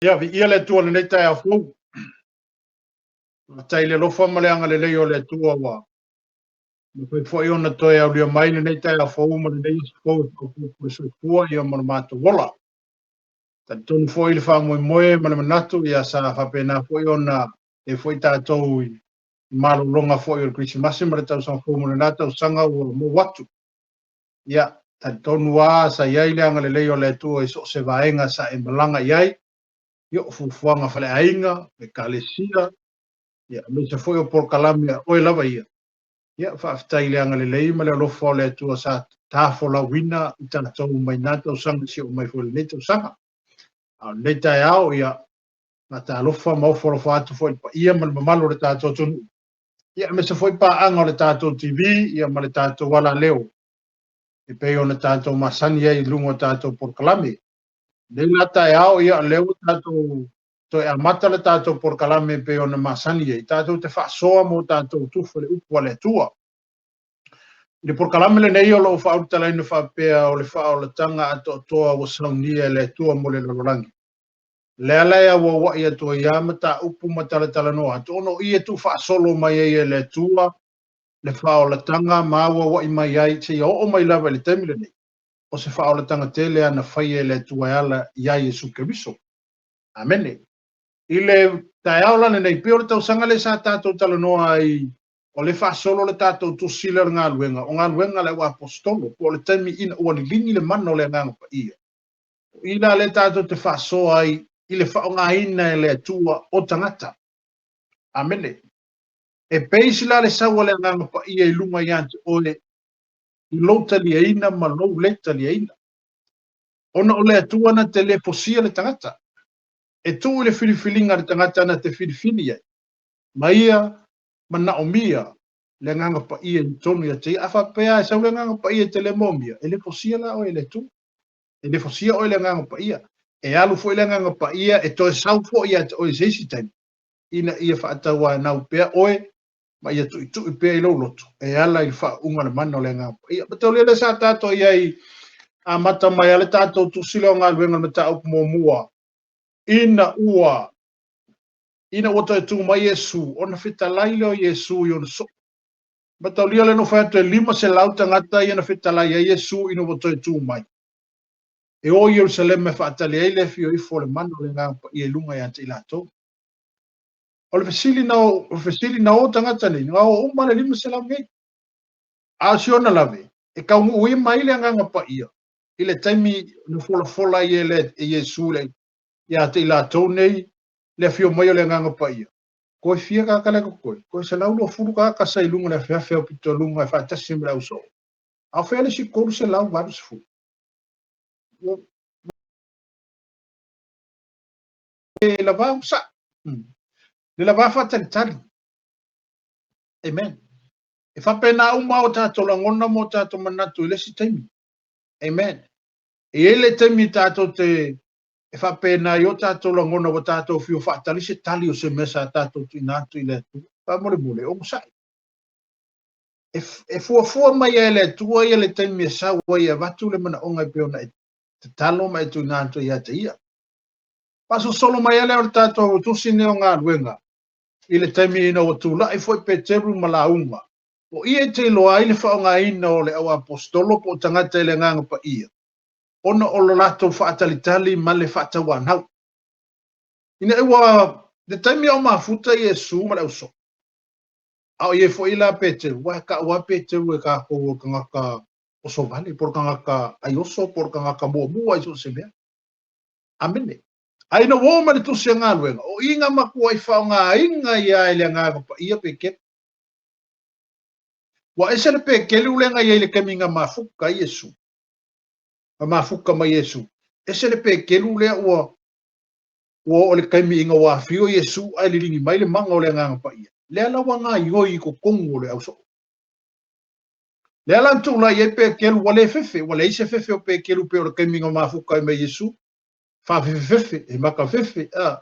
Ia, viia le Atua i lenei taeao fou. Faafetai i le alofa ma le agalelei o le Atua ua mafai foi ona toe aulia mai lenei taeao fou ma lenei aso fou e faaopoopo le soifua ia ma lo matou ola. Talitonu foi le faamoemoe ma le manatu ia sa faapena foi ona e foi tatou i malologa foi o le Kerisimasi ma le tausaga fou ma lena tausaga ua mou atu. Ia, talitonu lava sa i ai le agalelei o le Atua i so o se vaega sa e malaga i ai, ia, o fuafuaga faaleaiga, ekalesia, ia, aemaise foi o polokalame a oe lava ia. Ia, faafetai i le agalelei ma le alofa o le Atua sa tafolauina i tatou mai na tausaga seia oo mai foi i lenei tausaga. A o lenei taeao, ia, faatalofa ma ofo alofa atu foi i le paia ma le mamalu o le tatou atunuu, ia, aemaise foi paaga o le tatou TV, ia, ma le tatou alaleo, e pei ona tatou masani ai i luga o tatou polokalame. Nei la taeao, ia, lea ua tatou toe amata le tatou polokalame e pei ona masani ai, tatou te faasoa mo tatou tufa le upu a le Atua. I le polokalame lenei o lo o faaulutalaina faapea o le faaolataga atoatoa ua saunia e le Atua mo le lalolagi. Lea la e auauai atu ai lava mataupu ma talatalanoa atu, ona o i e tuufaasolo mai ai e le Atua le faaolataga ma auauai mai ai seia oo mai lava i le taimi lenei, o se faaolataga tele ana faia e le Atua e ala iā Iesu Keriso. Amene. I le taeao la lenei, pei o le tausaga lea sa tatou talanoa ai, o le faasolo le tatou tusi lea o le galuega, o galuega a le auaposeitolo, po o le taimi ina ua liligi le mana o le Agaga Paia. O i la lea tatou te faasoa ai i le faaaogaina e le Atua o tagata. Amene. E base la le sau a le Agaga Paia i luga ia te oe i lou taliaina ma lou le taliaina. Ona o le Atua na te le fosia le tagata. E tuu i le filifiliga a le tagata na te filifili ai. Ma ia manaomia le Agaga Paia i totonu ia te ia. A faapea e sau le Agaga Paia e te le moomia, e le fosia la oe e le Atua. E le fosia oe le Agaga Paia. E alu foi le Agaga Paia e toe sau foi ia te oe i se isi taimi, ina ia faatauanau pea oe ma ia tuitui pea i lou loto e ala i le faauuga o le mana o le Agaga Paia. Mataulia lea sa tatou i ai amata mai a le tatou tusi lea o galuega le mataupu muamua ina ua toe tu mai Iesu ona fetalai lea o Iesu i ona soo. Mataulia lea na fai atu e 500 tagata ia na fetalai ai Iesu ina ua toe tu mai. E o i Ierusalema e faatali ai le afio ifo o le mana o le Agaga Paia i luga ia te i latou. O le fesili na o, o le fesili na o tagata nei, na o uma le 500 nei. A o si ona lave, e taunuu mai le Agaga Paia i le taimi na folafola ai e le e Iesu le ia te i latou nei le afio mai o le Agaga Paia. Koe fia tagata lea totoe, koe 120 tagata sa i luga le afeafe au pito luga e faatasi ma le ausoo. A o fea le isi 380? Le lava o sa. Le lava faatalitali. Amen. E faapena uma o tatou lagona ma o tatou manatu i le isi taimi. Amen. E i ai le taimi tatou te e faapena ai o tatou lagona ua tatou fia faatali se tali o se mea sa tatou tuuina atu i le Atua. Faamolemole, onosai. E fuafua mai e le Atua ia le taimi e sau ai e avatu le manaoga e pei ona e tatalo ma e tuuina atu ia te ia. Faasolosolo mai lea o le tatou tusi nei o galuega i le taimi ina ua tulai foi Peteru ma lauga. O ia e te iloa ai le faaaogaina o le auaposeitolo po o tagata i le Agaga Paia, ona o lo latou faatalitali ma le faatauanau. Ina ua le taimi o mafuta Iesu ma le ausoo, a o i foi la Peteru, ua e taua a Peteru e tatou o tagata osovale, po o le tagata aioso, po o le tagata muamua i so o se mea. Amene. A ina ua oo mai le tusi a galuega, o i na matuai faaaogaina ia e le Agaga Paia Peteru. Ua ese le Peteru lea na i ai i le taimi na mafuta ai Iesu. Na mafuta mai Iesu. Ese le Peteru lea ua oo i le taimi ina ua afio Iesu ae liligi mai le mana o le Agaga Paia. Lea la ua gaioi i totonu o le ausoo. Lea la na tulai ai Peteru ua le fefe, ua leai se fefe o Peteru pei o le taimi na mafuta ai mai Iesu. Faafefefefe, e makafefe, a.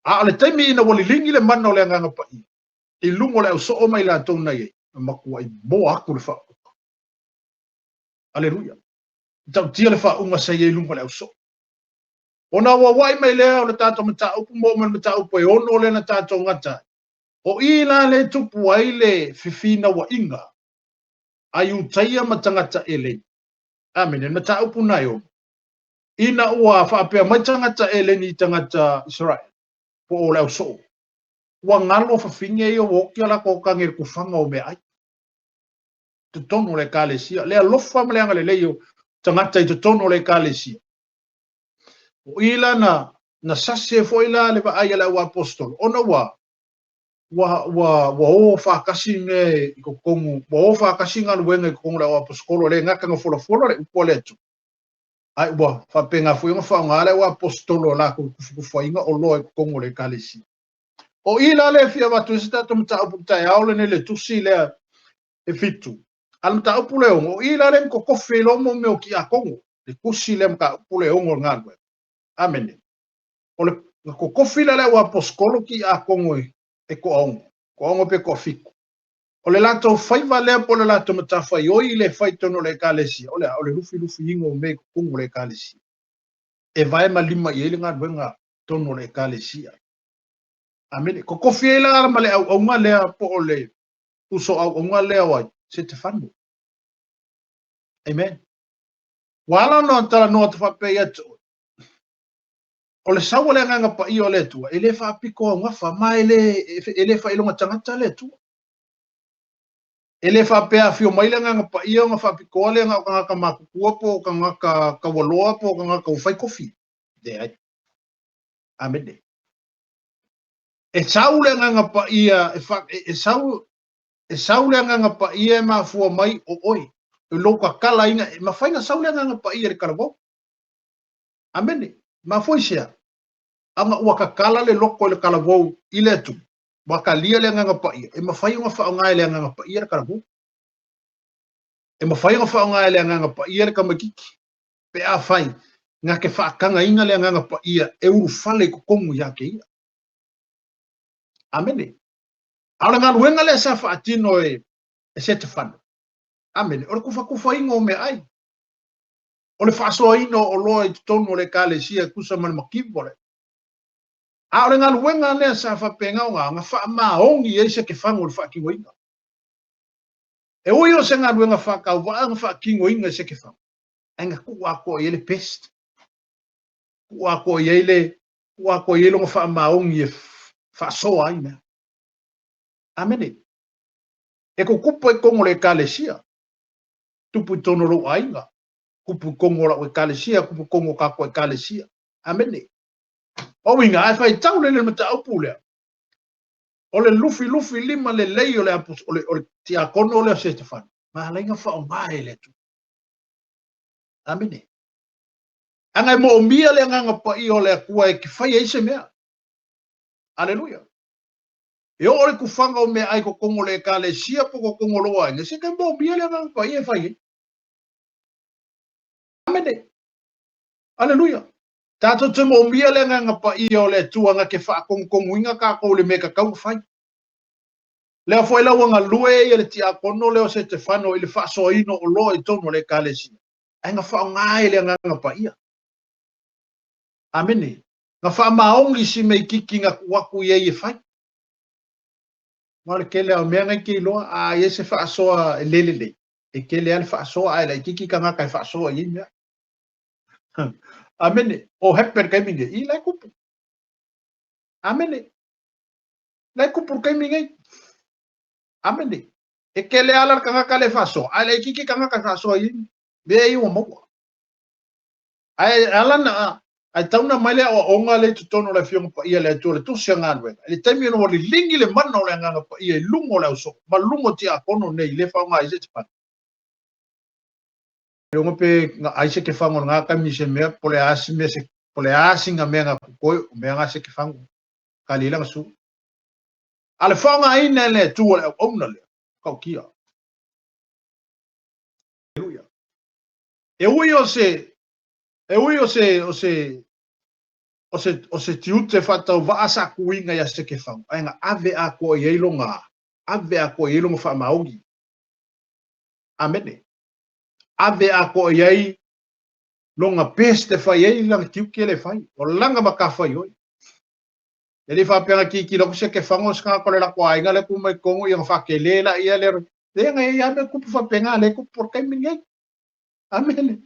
A o le taimi ina ua liligi le mana o le Agaga Paia i luga o le ausoo ma i latou na i ai, na matuai moa atu le faauuga. Aleluia. Tautia le faauuga sa i ai i luga o le ausoo. Ona auauai mai lea o le tatou mataupu ma oo mai le mataupu e ono lea na tatou gata ai. O i la lea e tupu ai le fefinauaiga a Iutaia ma tagata Eleni. Amene. Le mataupu na e ono. Ina ua faapea mai tagata Eleni i tagata Isaraelu, po o le ausoo, ua galo fafine ia ua oti a latou tagi i le tufaga o meaai. Totonu o le Ekalesia, le alofa ma le agalelei o tagata i totonu o le Ekalesia. O i la na, na sasi ai foi la le vaai a le auaposetolo, ona ua, ua, ua, ua o faatasi mea i totonu, ua o faatasi galuega i totonu o le auaposetolo, e le gata na folafola le upu a le Atua, ae ua faapena foi ona faaaoga le auaposetolo a latou tufutufuaina oloa i totonu o le Ekalesia. O i la lea e fia avatu ai se tatou mataupu i le taeao lenei i le tusi lea e fitu. A o le mataupu lea ono, o i la lea na totofi ai loa mo mea o tiakono, le tusi lea mataupu lea ono o le galuega. Amene. O le na totofi la le auaposetolo tiakono e toaono, toaono pe toafitu. O le latou faiva lea po o le latou matafaioi le fai i totonu o le Ekalesia, o le a? O le lufilufiina o mea i totonu o le Ekalesia. E vae ma lima i ai le galuega i totonu o le Ekalesia. Amene. Totofi ai la ma le auauna lea po o le uso auauna lea o ai? Setefano. Amen. Ua ala ona talanoa atu faapea ia te oe, o le sau o le Agaga Paia o le Atua, e le faapito augafa, ma e le, e le faailoga tagata le Atua. E le faapea afio mai le Agaga Paia ona faapitoa lea na o tagata matutua po o tagata taualoa po o tagata ua fai kofi. Leai. Amene. E sau le Agaga Paia, e, fa, e, e sau e sau le Agaga Paia e mafua mai o oe, i lou tatalaina, e mafai ona sau le Agaga Paia i le talavou. Amene. Mafua i se a? Ana ua tatala le loto i le talavou i le Atua, ua talia le Agaga Paia, e mafai ona faaaoga e le Agaga Paia le talavou. E mafai ona faaaoga e le Agaga Paia le tamaitiiti, pe afai na te faatagaina le Agaga Paia e ulufale i totonu ia te ia. Amene. A o le galuega lea sa faatino e, e Setefano. Amene. O le tufatufaina o meaai. O le faasoaina o oloa i totonu o le Ekalesia e tusa ma le makiva o le. A o le galuega lea sa faapena ona na faamaoni ai Setefano i le faatinoina. E ui o se galuega faatauvaa na faatinoina e Setefano, ae na tuu atoa i ai le pest. Tuu atoa i ai le tuu atoa i ai lona faamaoni e faasoa ai mea. Amene. E tutupu ai totonu o le Ekalesia, tupu i totonu o lou aiga, tupu i totonu o lau Ekalesia, tupu i totonu o tatou Ekalesia. Amene. O uiga, ae faitau lele le mataupu lea, o le lufilufi lima lelei o le, o le, o le tiakono lea o Setefano, na ala ai ona faaaoga e le Atua. Amene. Aga e moomia le Agaga Paia o le Atua e te fai ai se mea. Aleluia. E oo le tufaga o meaai i totonu o le Ekalesia po o totonu o lou aiga, se te moomia le Agaga Paia e fai ai. Amene. Aleluia. Tatou te moomia le Agaga Paia o le Atua na te faatonutonuina tatou i le mea e tatau ona fai. Lea foi la ua galue ia le tiakono lea o Setefano i le faasoaina o oloa i totonu o le Ekalesia, ae na faaaoga ai le Agaga Paia. Amene. Na faamaoni si mea itiiti na tuu atu i ai e fai. Ma o le tele lava o mea na i te iloa, a i ai se faasoa e le lelei, e tele lava le faasoa ae laitiiti tagata e faasoa i ai mea. Amene. O happy le taimi nei, i la e kupu. Amene. La e kupu le taimi nei. Amene. E tele lava le tagata le faasoa, ae laitiiti tagata e faasoa i ai mea ia ua maua. Ae ala na, ae tau na mai le aoaoga lea i totonu o le Afioga Paia a le Atua, le Tusi a Galuega, i le taimi ina ua liligi le mana o le Agaga Paia i luga o le ausoo ma luga o tiakono nei le faaaoga ai se tifani. Ailoga pe na ai se kefago o lena taimi i se mea, po o le a se mea se, po o le a sina mea na totoe, o mea na se kefago. Kali lana su. A le faaaogaina e le Atua le auauna lea, tautia. Aleluia. E ui o se, e ui o se, o se, o se, o se tiute faatauvaa sa tuuina ia Setefano, ae na ave atoa i ai lona, ave atoa i ai lona faamaoni. Amene. Ave atoa i ai Lona best e fai ai lana tiute le fai. O lana matafaioi. E le faapea na tilotilo atu Setefago o se tagata o le latou aiga lea e tu mai totonu ia ona faatele laia lea. Leaga e i ai lava mea tupu faapena lea e tupu i le taimi lenei. Amene.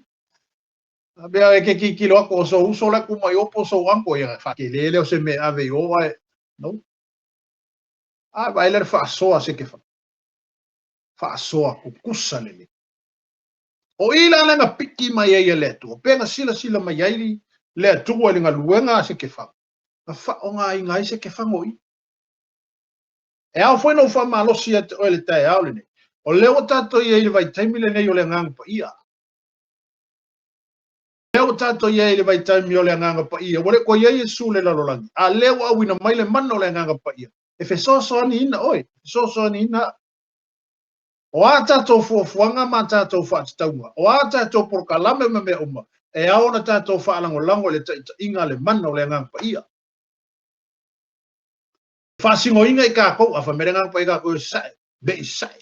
A mea e te tilotilo atu o sou uso la e tu mai o po o sou uncle ia ona faatele lea o se mea e ave i o ae no. A vaai la le faasoa a Setefano. Faasoa tutusa lelei. O i la lea na piki mai ai e le Atua, pe na silasila mai ai le Atua i le galuega a Setefano, na faaaogaina ai Setefano o i. E ao foi ona ou faamalosi ia te oe i le taeao lenei, o lea ua tatou i ai i le vaitaimi lenei o le Agaga Paia. O lea ua tatou i ai i le vaitaimi o le Agaga Paia, ua le toe i ai Iesu i le lalolagi, a o lea ua auina mai le mana o le Agaga Paia e fesoasoaniina oe, e fesoasoaniina au. O a tatou fuafuaga ma a tatou faatatauga, o a tatou polokalame ma mea uma, e ao ona tatou faalagolago i le taitaiga a le mana o le Agaga Paia. Faasinoina i tatou, a fai mai le Agaga Paia tatou e sae, me i sae.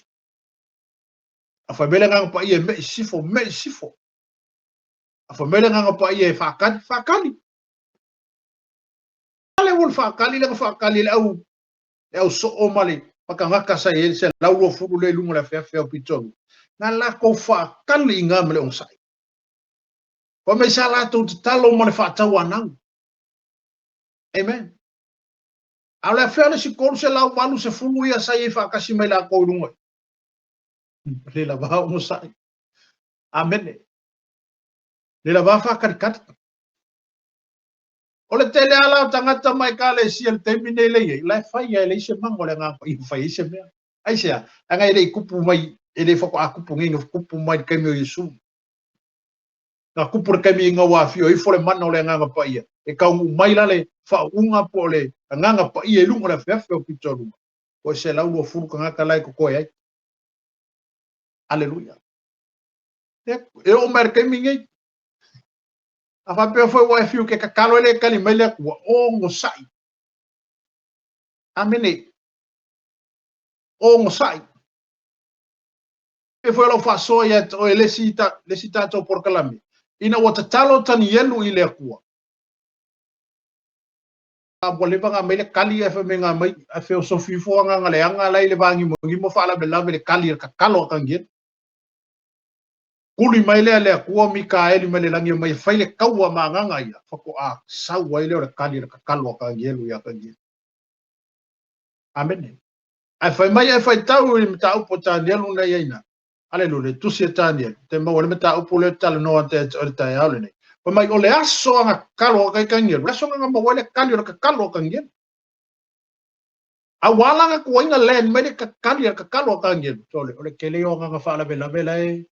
A fai mai le Agaga Paia e me i sifo, me i sifo. A fai mai le Agaga Paia e faatali, faatali. Ale ua le faatali lea na faatali e le au le au soo ma le ma tagata sa i ai le 120 lea i luga o le afeafe au pitolu. Na latou faatali i ina ma le onosai. Fai mai sa latou tatalo ma le faatauanau. Amen. A o le afea o le isi 380 ia sa i ai faatasi mai latou i luga. Le lava onosai. Amene. Le lava faatalikali. O le tele lava la o tagata ma ekalesia i le taimi nei lea e i ai, la e fai lava e leai se maga o le Agaga Paia e fai ai se mea. Aisea? Leaga e le i tupu mai, e le faatoa tupu nei, na tupu mai i le taimi o Iesu. Na tupu i le taimi ina ua afio ifo le mana o le Agaga Paia, e taunuu mai la le faauuga po o le Agaga Paia i luga o le afeafe o Pitolua, toe 120 tagata la e totoe ai. Aleluia. E oo mai i le taimi nei, A faapea foi ua e fiu ke tatalo e le tali mai le Atua, onosai. Amene. Onosai. E foi o lau faasoa ia te oe le isi, le isi tatou polokalame, ina ua tatalo Tanielu i le Atua. A ua leva ona aumai le kali ae fai mai na aumai ae feosofi ifo agaga leaga la i le vagimogimo faalavelave le kali a le tatalo a Tanielu. Tuli mai lea le Atua Mikaeli mai le lagi e omai e fai le taua ma agaga ia, faatoa sau ai lea o le kali a le tatalo a Tanielu ia Tanielu. Amene. Ae fai mai ae faitau i le mataupu a Tanielu na i ai na. Aleluia, le tusi a Tanielu. Te maua le mataupu lea talanoa te o le taeao lenei. Fai mai o le aso a tatalo a kai Tanielu, le aso na maua ai le kali o le tatalo a Tanielu. A ua ala na tuaiga land mai le kali a le tatalo a Tanielu. O le tele o agaga faalavelave la e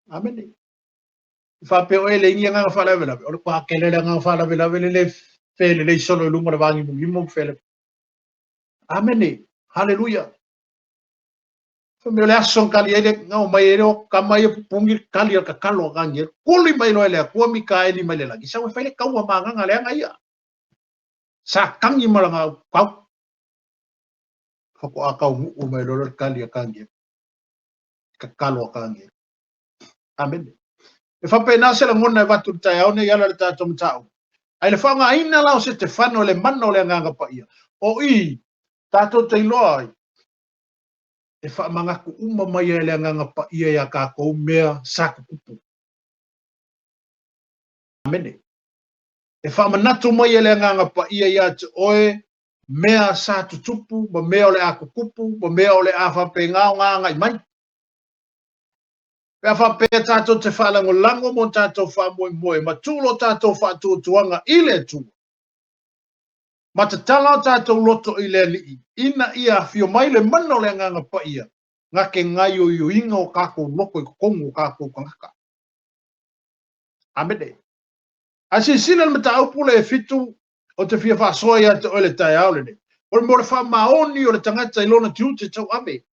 Amene. I faapea oe e leai ni agaga faalavelave, o le toatele le agaga faalavelave le le felelei solo i luga o le vāgimogimo ma fele. Amene. Haleluia. Fai mai o le aso na kali ai le na omai ai le o tama ia pupuni le kali a le tatalo a Tanielu. Tuli mai loa e le Atua Mikaeli mai le lagi, sau e fai le taua ma agaga leaga ia. Sa tagi ma lana autau. Faatoa taunuu mai loa le kali a Tanielu. Tatalo a Tanielu. Amene. E faapena se lagona e avatu i le taeao nei e ala i le tatou mataupu. Ae le faaaogaina la o Setefano e le mana o le Agaga Paia, o i tatou te iloa ai, e faamanatu uma mai ai e le Agaga Paia iā tatou mea sa tutupu. Amene. E faamanatu mai e le Agaga Paia iā te oe mea sa tutupu ma mea o le a tutupu ma mea o le a faapena ona agai mai. Pe a faapea tatou te faalagolago mo tatou faamoemoe ma tuu lo tatou faatuatuaga i le Atua, ma tatala o tatou loto i le Alii, ina ia afio mai le mana o le Agaga Paia, na te gaioioina o tatou loto i totonu o tatou tagata. Amene. Ae silasila i le mataupu lea e fitu ou te fia faasoa ia te oe le taeao lenei. O le mo le faamaoni o le tagata i lona tiute tauave.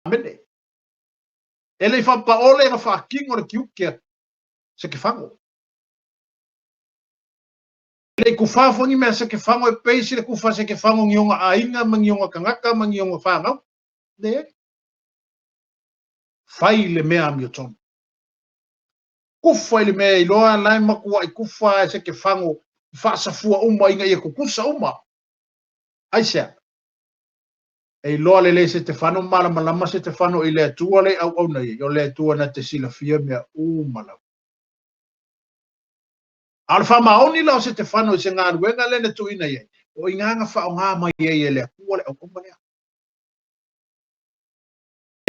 Amene. E le i faapaole na faatino le tiute a Sekefago. E le i kufā foi ni mea a Sekefago e pei se le kufa a Sekefago ni ona aiga ma ni ona tagata ma ni ona fanau. Leai. Fai le mea amiotonu. Kufa i le mea e iloa la e matuai kufa e Sekefago faasafua uma ina ia tutusa uma. Aisea? E iloa lelei e Setefano ma malamalama Setefano i le Atua le auauna i ai, o le Atua na te silafia mea uma lava. A o le faamaoni la o Setefano i se galuega lea na tuuina i ai, o i ina na faaaoga mai ai e le Atua le auauna lea.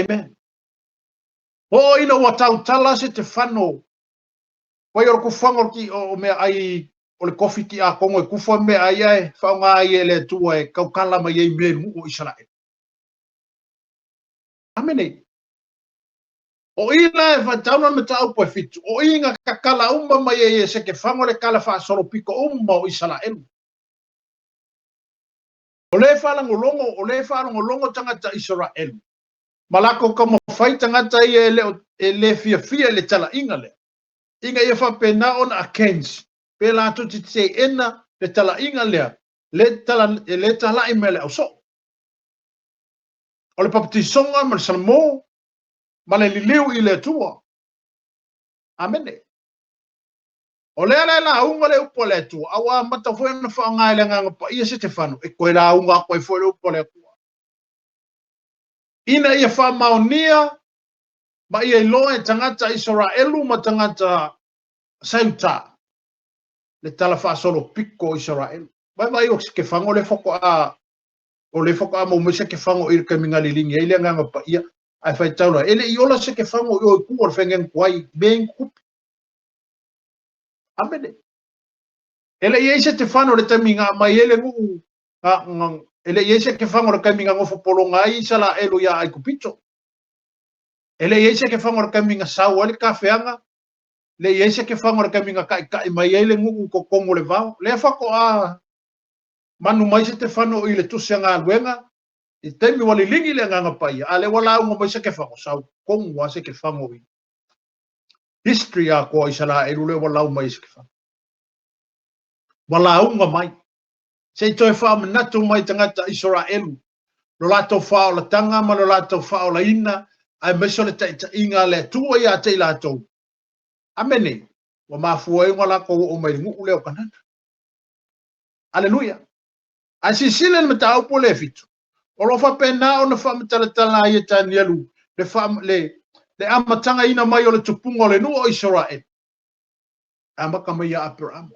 Amen. Oo ina ua tautala Setefano, pai o le kufaga o, ki, o mea ai o le kofi tiakono e kufa mea ai ae faaaoga ai e le Atua e tautala mai ai mea i le nuu o Isaraelu. Amene. O i la e faatau le mataupu e fitu, o i na tatala uma mai ai e Sekefago le tala faasolopito uma o Isaraelu. O le faalogologo, o le faalogologo tagata Isaraelu. Ma latou taumafai tagata ia e le, e le fiafia i le talaiga lea. Ina ia faapena ona against, pe latou te teena le talaiga lea, le, tala, le talai mai le ausoo. O le papatisoga ma le salamo ma le liliu i le Atua. Amene. O lea la e lauga le upu a le Atua, a ua amata foi ona faaaoga e le Agaga Paia Setefano, e toe lauga atu ai foi le upu a le Atua. Ina ia faamaonia ma ia iloa e tagata Isaraelu ma tagata Saiuta le tala faasolopito o Isaraelu. Vaivai o Sekefago le faatoa o le faatoa maua mai Sekefago i le taimi na liligi ai le Agaga Paia, ae faitau la, e le i ola Sekefago i o i tua o le faiga tuai, mea i tutupu. Amene. E le i ai Setefano i le taimi na aumai ai le nuu, e le i ai Sekefago i le taimi na nofo pologa ai Isaraelu ia Aikupito. E le i ai Sekefago i le taimi na sau ai le tafeaga, le i ai Sekefago i le taimi na taitai mai ai le nuu i totonu o le vao. Lea faatoa manu mai Setefano i le tusi a galuega, i taimi ua liligi le Agaga Paia, a lea ua lauga mai Sekefago, sau tonu lava Sekefago i history atoa o Isaraelu lea ua lau mai e Sekefago. Ua lauga mai. Se i toe faamanatu mai tagata Isaraelu lo latou faaolataga ma lo latou faaolaina, aemaise o le taitaiga a le Atua ia te i latou. Amene. Ua mafua ai ona latou oo mai i le nuu lea o Kanana. Aleluia. Ae silasila i le mataupu lea e fitu, o lo o faapena ona faamatalatala ai e Tanielu le, fa, le, le amatagaina mai o le tupuga o le nuu o Isaraele. Amata mai ia Aperamo.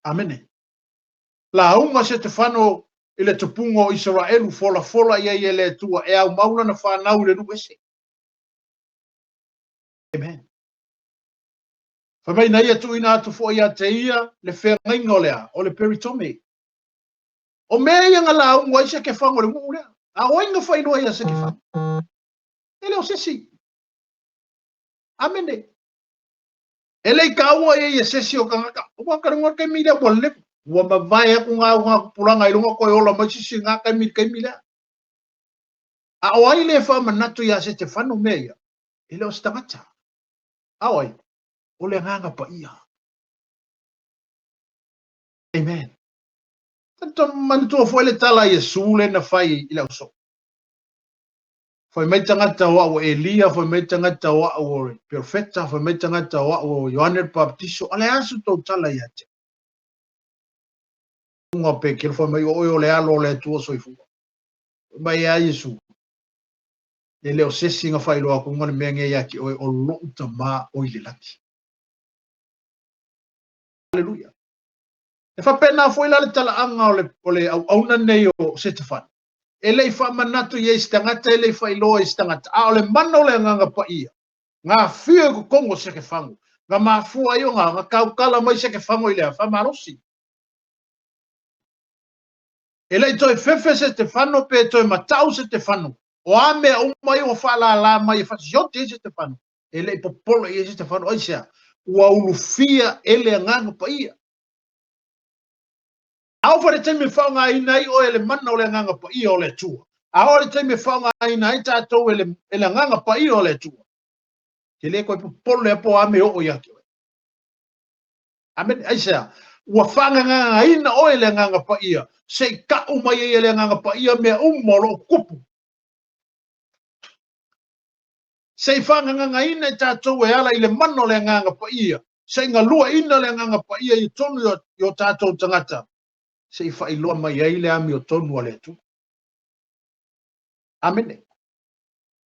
Amene. Lauga Setefano i le tupuga o Isaraelu, folafola i ai e le Atua, e aumau lana fanau i le nuu ese. Amen. Fai mai na ia tuuina atu foi ia te ia le feagaiga o le a? O le peritome. O mea ia na lauga ai Sekefago i le nuu lea. A o ai na faailoa ia Sekefago? E le o se isi. Amene. E le i taua ia ia se isi o tagata. Ua ka lengoa taimi lea ua leva. Ua mavae atu ngā ngā tupulaga i luga toe ola mai se isi ngā taimi i le taimi lea. A o ai le faamanatu ia Setefano mea ia? E le o se tagata. A o ai? O le Agaga Paia. Amen. Manatua foi le tala a Iesu lea na fai i le ausoo. Fai mai tagata o au o Elia, fai mai tagata o au o le perofeta, fai mai tagata o au o Ioane le Papatiso. A le a se tou tala ia te au? Petelo fai mai o oe o le alo o le Atua soifua. Fai mai a Iesu, e le o se isi na faailoa atu le mea nei ia te oe, o lou Tama o i le lagi. Aleluia. E faapena foi la le talaaga o le, o le auauna nei o Setefano. E le i faamanatu i ai se tagata, e le i faailoa i se tagata, a o le mana o le Agaga Paia, na afio i totonu o Sekefago, na mafua ai ona na tautala mai Sekefago i le faamalosi. E le i toe fefe Setefano pe toe matau Setefano, o a mea uma ia ua faalala mai e faasioti ai Setefano, e le i popole i ai Setefano. Aisea? Ua ulufia e le Agaga Paia. A oo foi le taimi e faaaogaina ai oe e le mana o le Agaga Paia o le Atua, a oo le taimi e faaaogaina ai tatou e le, e le Agaga Paia o le Atua, e le toe popole a po o a mea e oo ia te oe. Amene. Aisea? Ua faagagagaina oe e le Agaga Paia, se i tau mai ai e le Agaga Paia mea uma o lo o tupu. Se i faagagagaina i tatou e ala i le mana o le Agaga Paia, se i galueaiina le Agaga Paia i totonu i o tatou tagata, se i faailoa mai ai le amiotonu a le Atua. Amene.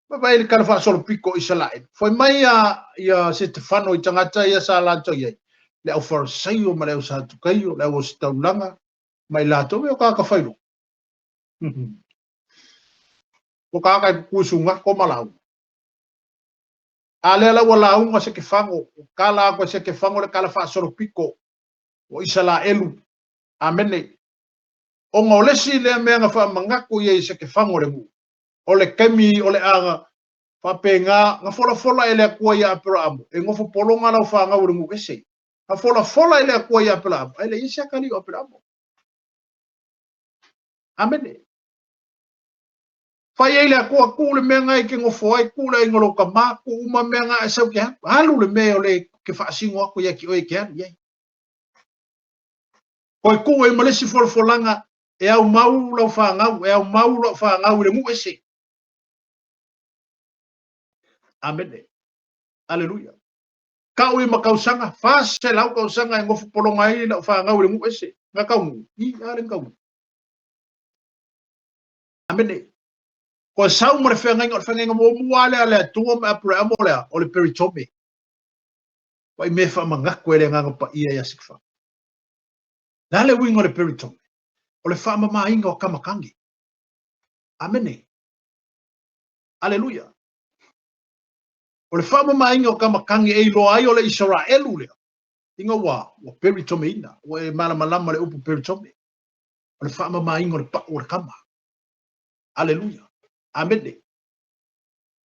Vaai le tala faasolopito o Isaraelu. Fai mai ia Setefano i tagata ia sa latou i ai, le au Farisaio ma le au Satukaio, le au ositaulaga ma i latou, e o tagata failoa. O tagata e tutu i sugako ma lauga. A lea la ua lauga Sekefago, ua tala atu e Sekefago le tala faasolopito o Isaraelu. Amene. Ona o le isi lea mea na faamanatu i ai e Sekefago le nuu, o le taimi o le a faapena na folafola e le Atua ia Aperaamo, e nofo pologa lau fanau i le nuu ese. Na folafola e le Atua ia Aperaamo, ae le i ai se atalii o Aperaamo. Amene. Fai ai le Atua, tuu le mea na e te nofo ai, tuu le aiga o lou tama, tuu uma mea na ae sau te alu. Alu le mea o le ke faasino atu ia te oe e te alu i ai. Toe tuu ai ma le isi folafolaga, e aumau lau fanau, e aumau lau fanau i le nuu ese. Amene. Aleluia. Tau i ma tausaga, 400 tausaga e nofo pologa ai lau fanau i le nuu ese. Na taunuu, i a le taunuu. Amene. Koe sau ma le feagaiga, o le feagaiga muamua lea a le Atua ma Aperahama o le a? O le peritome. Ua i mea faamanatu e le Agaga Paia ia Sekefa. Le a le uiga o le peritome? O le faamamaina o kamakagi. Amene. Aleluia. O le faamamaina o kamakagi e iloa ai o le Isaraelu lea. Ina ua, ua peritomeina. Ua e malamalama le upu peritome. O le faamamaina o le pau o le kama. Aleluia. Amene.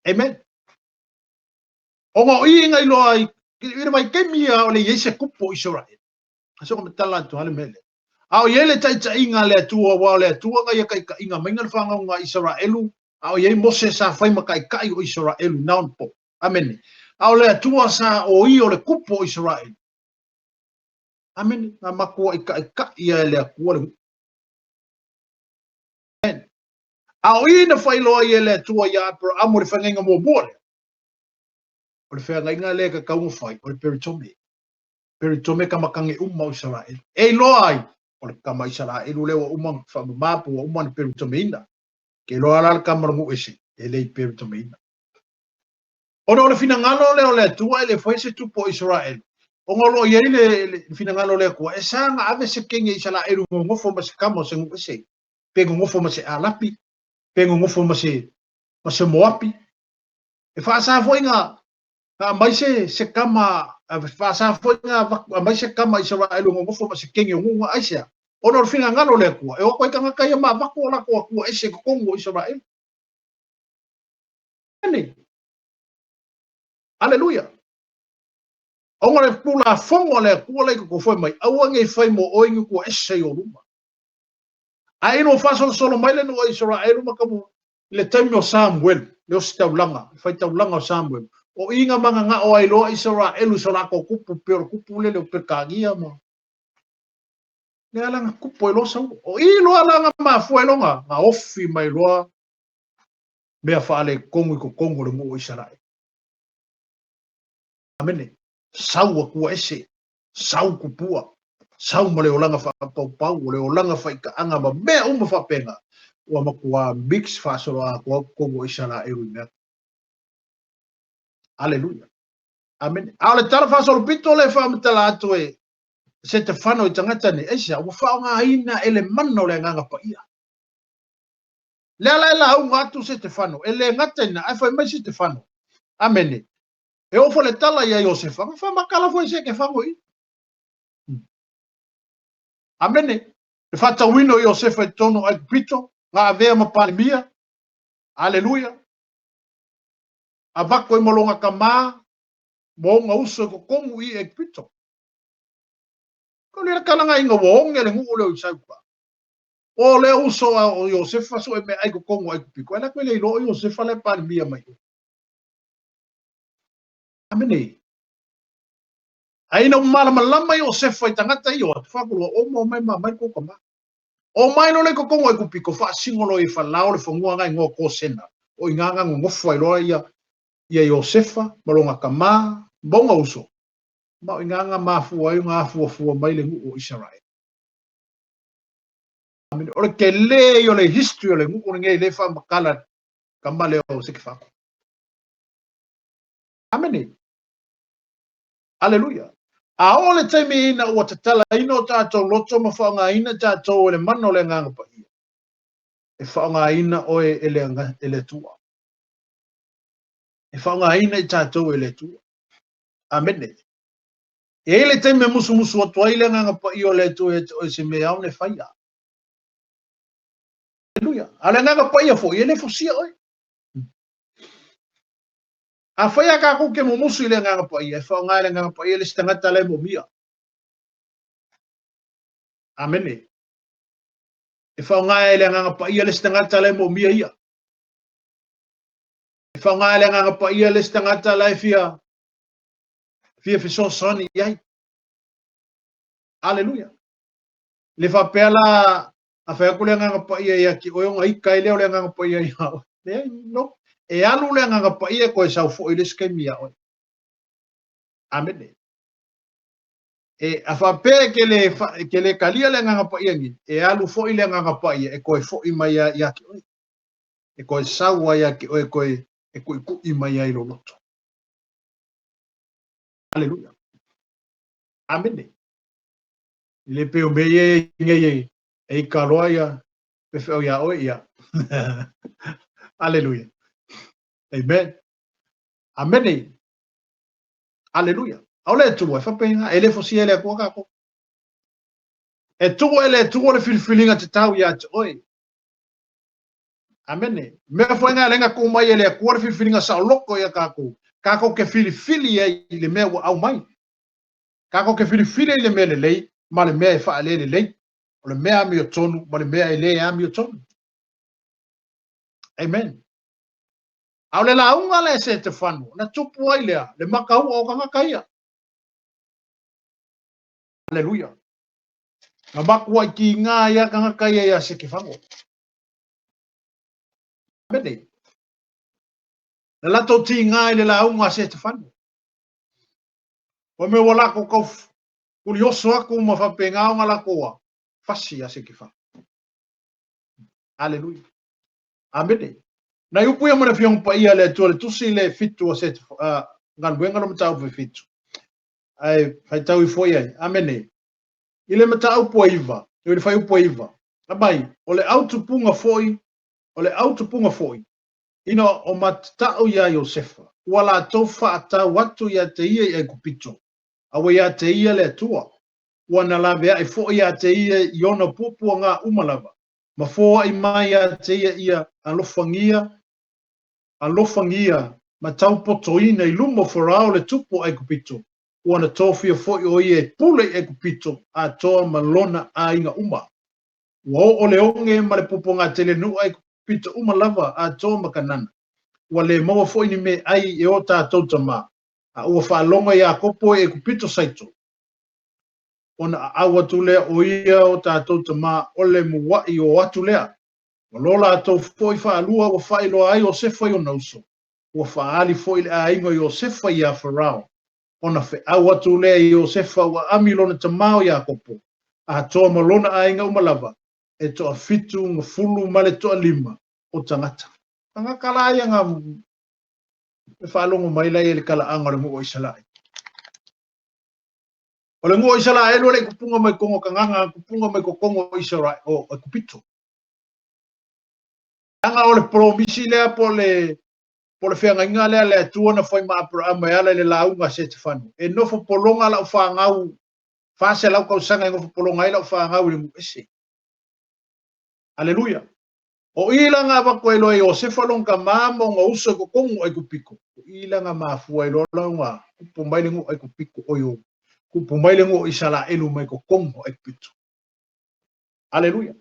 Amen. Ona o i na iloa ai, i le vaitaimi ia o le i ai se kupu o Isaraelu. A se matala atu le mea lea. A o i ai le taitaiga a le Atua, aua o le Atua na ia taitaiga mai na le faagauga a Isaraelu, a o i ai Mose sa fai ma taitai o Isaraelu na ona po. Amene. A o le Atua sa o ia o le kupu o Isaraelu. Amene. Na matua i taitai ia e le Atua le Amen. A o i na faailoa ai e le Atua ia Aperahamo le feagaiga muamua lea. O le feagaiga lea e tatau ona fai, o le peritome. Peritome ka makange uma o Isaraelu. E iloa ai, o le kama Isaraelu lea ua uma ona faamama po ua uma ona peritomeina. Ke iloa la le kama o le nuu ese, e le i peritomeina. Ona o le finagalo lea o le Atua e le fai se tupu o Isaraelu, ona o lo o i ai le, le finagalo o le Atua, e sa na ave se kenge Isaraelu gogofo ma se kama o se nuu ese, pe gogofo ma se Alapi, pe gogofo ma se, ma se Moapi. E faasa foi na Na aumai se, se kama, faasa foi na aumai se kama Isaraelu e nonofo ma se keni o nuu aisea? Ona o le finagalo o le Atua, e o atu ai tagata ia ma avatu o latou Atua ese i totonu o Isaraelu. Nei. Aleluia. Ona o le tulafono a le Atua la i totonu foi mai, aua nei fai mo oe ni atua ese i ou luma. Ae ina ua faasolosolo mai le nuu o Isaraelu ma tamu i le taimi o Samuelu, le ositaulaga, le faitaulaga o Samuelu, o i na managao ai loa Isaraelu i so latou kupu, pei o le kupu lele o Peretania ma lea la na kupu ai loa Saulo. O i loa la na mafua ai loa na, na ofi mai loa mea faaletonu i totonu o le nuu o Isaraelu. Amene. Sau atua ese, sau kupua, sau ma le olaga faapaupau, o le olaga faitaaga ma mea uma faapena, ua matua mix faasoloatoa totonu o Isaraelu i mea. Aleluia. Amene. A o le tala faasolopito lea e faamatala atu e Setefano i tagata nei, aisea, ua faaaogaina e le mana o le Agaga Paia. Lea la e lauga atu Setefano, e le gata i na, ae fai mai Setefano. Amene. E oo foi le tala ia Iosefa, na faamatala foi Setefano i. Amene. Le faatauina o Iosefa i totonu o Aikupito, na avea ma Palemia. Aleluia. Avatu ai ma lona tama, ma ona uso i totonu i Aikupito. Ko le kalagaina ua oge le nuu lea o Isauka. O lea uso a o Iosefa sue meaai i totonu o Aikupito. E alu atu e le iloa o Iosefa la e Palemia mai. Amene. Ae ina ua malamalama Iosefa i tagata ia o atu, faaku loa, o mo mai ma mai kou tama. O mai loa le totonu o Aikupito, faasino loa i Falao le fanua na igoa o Kosena, o i ina na nonofo ai loa ia. Ia Iosefa ma lona tama ma ona uso, ma o i ina na mafua ai ona afuafua mai le nuu o Isaraelu. Amene. O le tele ia o le history o le nuu lenei lea e faamatala tama lea o Setefano. Amene. Aleluia. A oo le taimi ina ua tatalaina o tatou loto ma faaaogaina tatou e le mana o le Agaga Paia, e faaaogaina oe e le, e le Atua. E faaaogaina i tatou e le Atua. Amene. E i ai le taimi e musumusu atu ai le Agaga Paia o le Atua ia te oe se mea e ao ona e faia. Aleluia. A o le Agaga Paia foi, e le fosia oe. Afai a tatou ke mumusu i le Agaga Paia, e faaaoga e le Agaga Paia le isi tagata la e moomia. Amene. E faaaoga e le Agaga Paia le isi tagata la e moomia ia. E faaaoga e le Agaga Paia le isi tagata la e fia fia fesoasoani i ai. Aleluia. Le faapea la a fai atu le Agaga Paia ia te oe ona ita ai lea o le Agaga Paia ia oe. Leai, no. E alu le Agaga Paia e toe sau foi i le isi taimi ia oe. Amene. E, a faapea e ke le, e ke le talia le Agaga Paia nei, e alu foi le Agaga Paia e toe foi mai ia, ia te oe. E toe sau ai ia te oe, e toe e tuitui mai ai lou loto. Aleluia. Amene. E le pei o mea ia e nei e, e ika loa ia pefeau iā oe ia. Aleluia. Amen. Amene. Aleluia. A o le Atua e faapena, e le fosia e le Atua tatou. E tuu e le Atua le filifiliga tatau ia te oe. Amene. Mea foi nga lenga tuu mai e le Atua le filifiliga saoloko ia tatou. Tatou ke filifili ai i le mea ua aumai. Tatou ke filifili ai i le mea lelei ma le mea e faalele lelei. O le mea amiotonu ma le mea e le amiotonu. Amen. A o le lauga lea e Setefano, na tupu ai lea, le makaua o tagata ia. Aleluia. Na matuai tiga ai lava tagata ia ia Setefano. Amene. Na latou tiga i le lauga a Setefano. O mea ua latou tau kulioso atu ma faapena ona latou a fasi ia Setefano. Aleluia. Amene. Nai upu ia ma le Afioga Paia a le Atua le tusi le fitu o se galuega lo mataupu e fitu. Ae faitau ifo i ai. Amene. I le mataupu e iva, i le fuaiupu e iva, aumai, o le autupuga foi, o le autupuga foi, ina o matatau iā Iosefa, ua latou faatau atu ia te ia i Aikupito, a ua ia te ia le Atua, ua na laveai foi ia te ia i ona puapuagā uma lava, ma foai mai ia te ia ia alofagia, alofagia ma taupotoina i luma o Farao le tupu o Aikupito, ua na tofia foi ʻo ia e pule i Aikupito atoa ma lona aiga uma. Ua oo le oge ma le puapuagā tele nuu Aikupito uma lava atoa ma Kanana. Ua le maua foi ni meaai e o tatou tamā, a ua faalogo Iakopo i Aikupito saito. Ona aau atu lea o ia o tatou tamā o le muaʻi o atu lea. Ua lo latou foi faalua ua faailoa ai Iosefa i ona uso. Ua faaali foi le aiga o Iosefa iā Farao. Ona feau atu lea i Iosefa ua ami lona tamā o Iakopo, atoa ma lona aiga uma lava, e toafitu gafulu ma le toalima o tagata. Tagata la ia na e faalogo mai la ia i le talaaga o le nuu o Isaraelu. O le nuu o Isaraelu e le i tupuga mai totonu o Kanana, tupuga mai totonu o Isaraelu, o Aikupito. Leaga o le polomisi lea po o le po o le feagaiga lea a le Atua na fai ma Aperaama e ala i le lauga a Setefano, e nofo pologa lau fanau, 400 tausaga e nofo pologa ai lau fanau i le nuu ese. Aleluia. O i la na avatu ai loa e Iosefa lona tama ma ona uso i totonu o Aikupito, o i la na mafua ai loa la ona tupu mai le nuu Aikupito, oi o, tupu mai le nuu o Isaraelu mai totonu o Aikupito. Aleluia.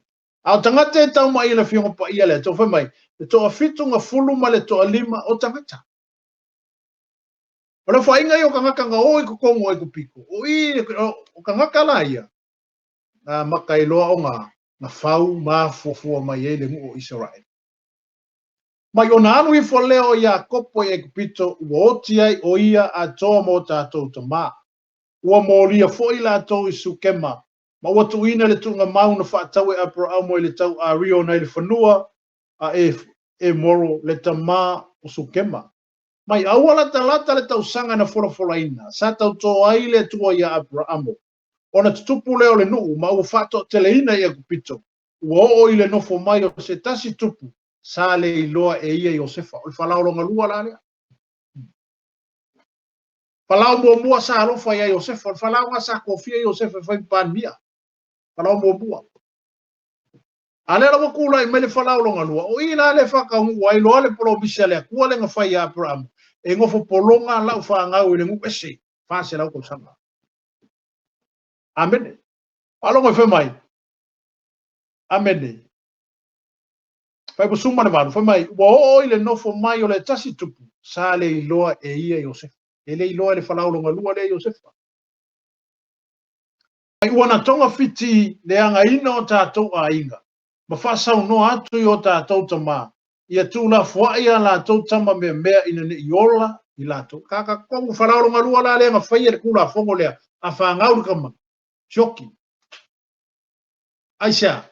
A o tagata e tau mai i le Afioga Paia le Atua, fai mai, le toafitu gafulu ma le toalima o tagata. O le aofaiga ia o tagata na o i totonu o Aikupito, o i o tagata la ia, na amata ai loa ona na fau ma afuafua mai ai le nuu o Isaraelu. Mai ona alu ifo lea o Iakopo i Aikupito, ua oti ai ʻo ia atoa ma o tatou tamā. Ua molia foi latou i Sukema, ma ua tuuina le tuugamau na faatau e Aperaamo i le tauario nai le fanua a Emoro le tamā o Sukema. Mai a ua latalata le tausaga na folafolaina, sa tautō ai le Atua iā Aperaamo, ona tutupu lea o le nuu ma ua faatoateleina i Aikupito, ua oo i le nofo mai o se tasi tupu sa le iloa e ia Iosefa. O le Falao lona lua la lea. Falao muamua sa alofa iā Iosefa, o le Falao lena sa tofia Iosefa e fai ma Palemia. Falao muamua. A lea la ua tulai mai le Falao lona lua, o i la lea e faataunuu ai loa le polomisi a le Atua lea na fai iā Aperaamo, e nofo pologa lau fanau i le nuu ese, 400 tausaga. Amene. Faalogo e fai mai. Amene. Fuaiupu 18, fai mai, ua oo i le nofo mai o le tasi tupu, sa le iloa e ia Iosefa. E le iloa e le Falao lona lua lea Iosefa. Mai ua na togafiti leagaina o tatou aiga, ma faasaunoa atu i o tatou tamā, ia tuulafoai a latou tama meamea ina ne i ola i latou. Kaka tonu Falao lona lua la lea na faia le Tulafono lea, a fanau le tama, sioki. Aisea?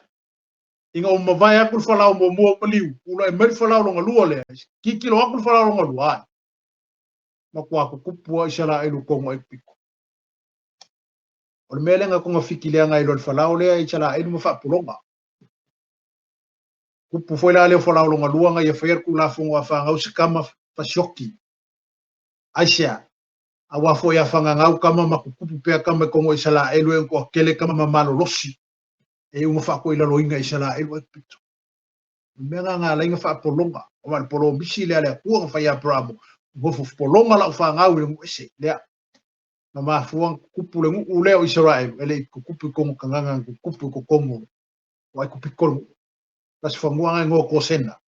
Ina ua mavae atu le Falao muamua o maliu, tulai mai le Falao lona lua lea, tilotilo atu le Falao lona lua, ai, matua tutupu lava Isaraelu i totonu o Aikupito. O le mea lea na togafiti leaga ai loa le Falao lea Isaraelu ma faapologa. Tupu foi la lea o Falao lona lua na ia faia le Tulafono a fanau se tama fasioki. Aisea? Aua foi a fagagau tama ma tutupu pea tama i totonu o Isaraelu e ona toatele tama ma malolosi. E uma faatoilaloina Isaraelu Aikupito. O le mea lena na ala ai ona faapologa, aua o le polomisi lea a le Atua na fai ia Aperamo, nofo pologa lau fanau i le nuu ese lea. Na mafua ona tutupu le nuu lea o Isaraelu, e le i tutupu i totonu o Kanana, na tutupu i totonu o Aikupito le nuu. Tasi fanua na igoa o Kosena,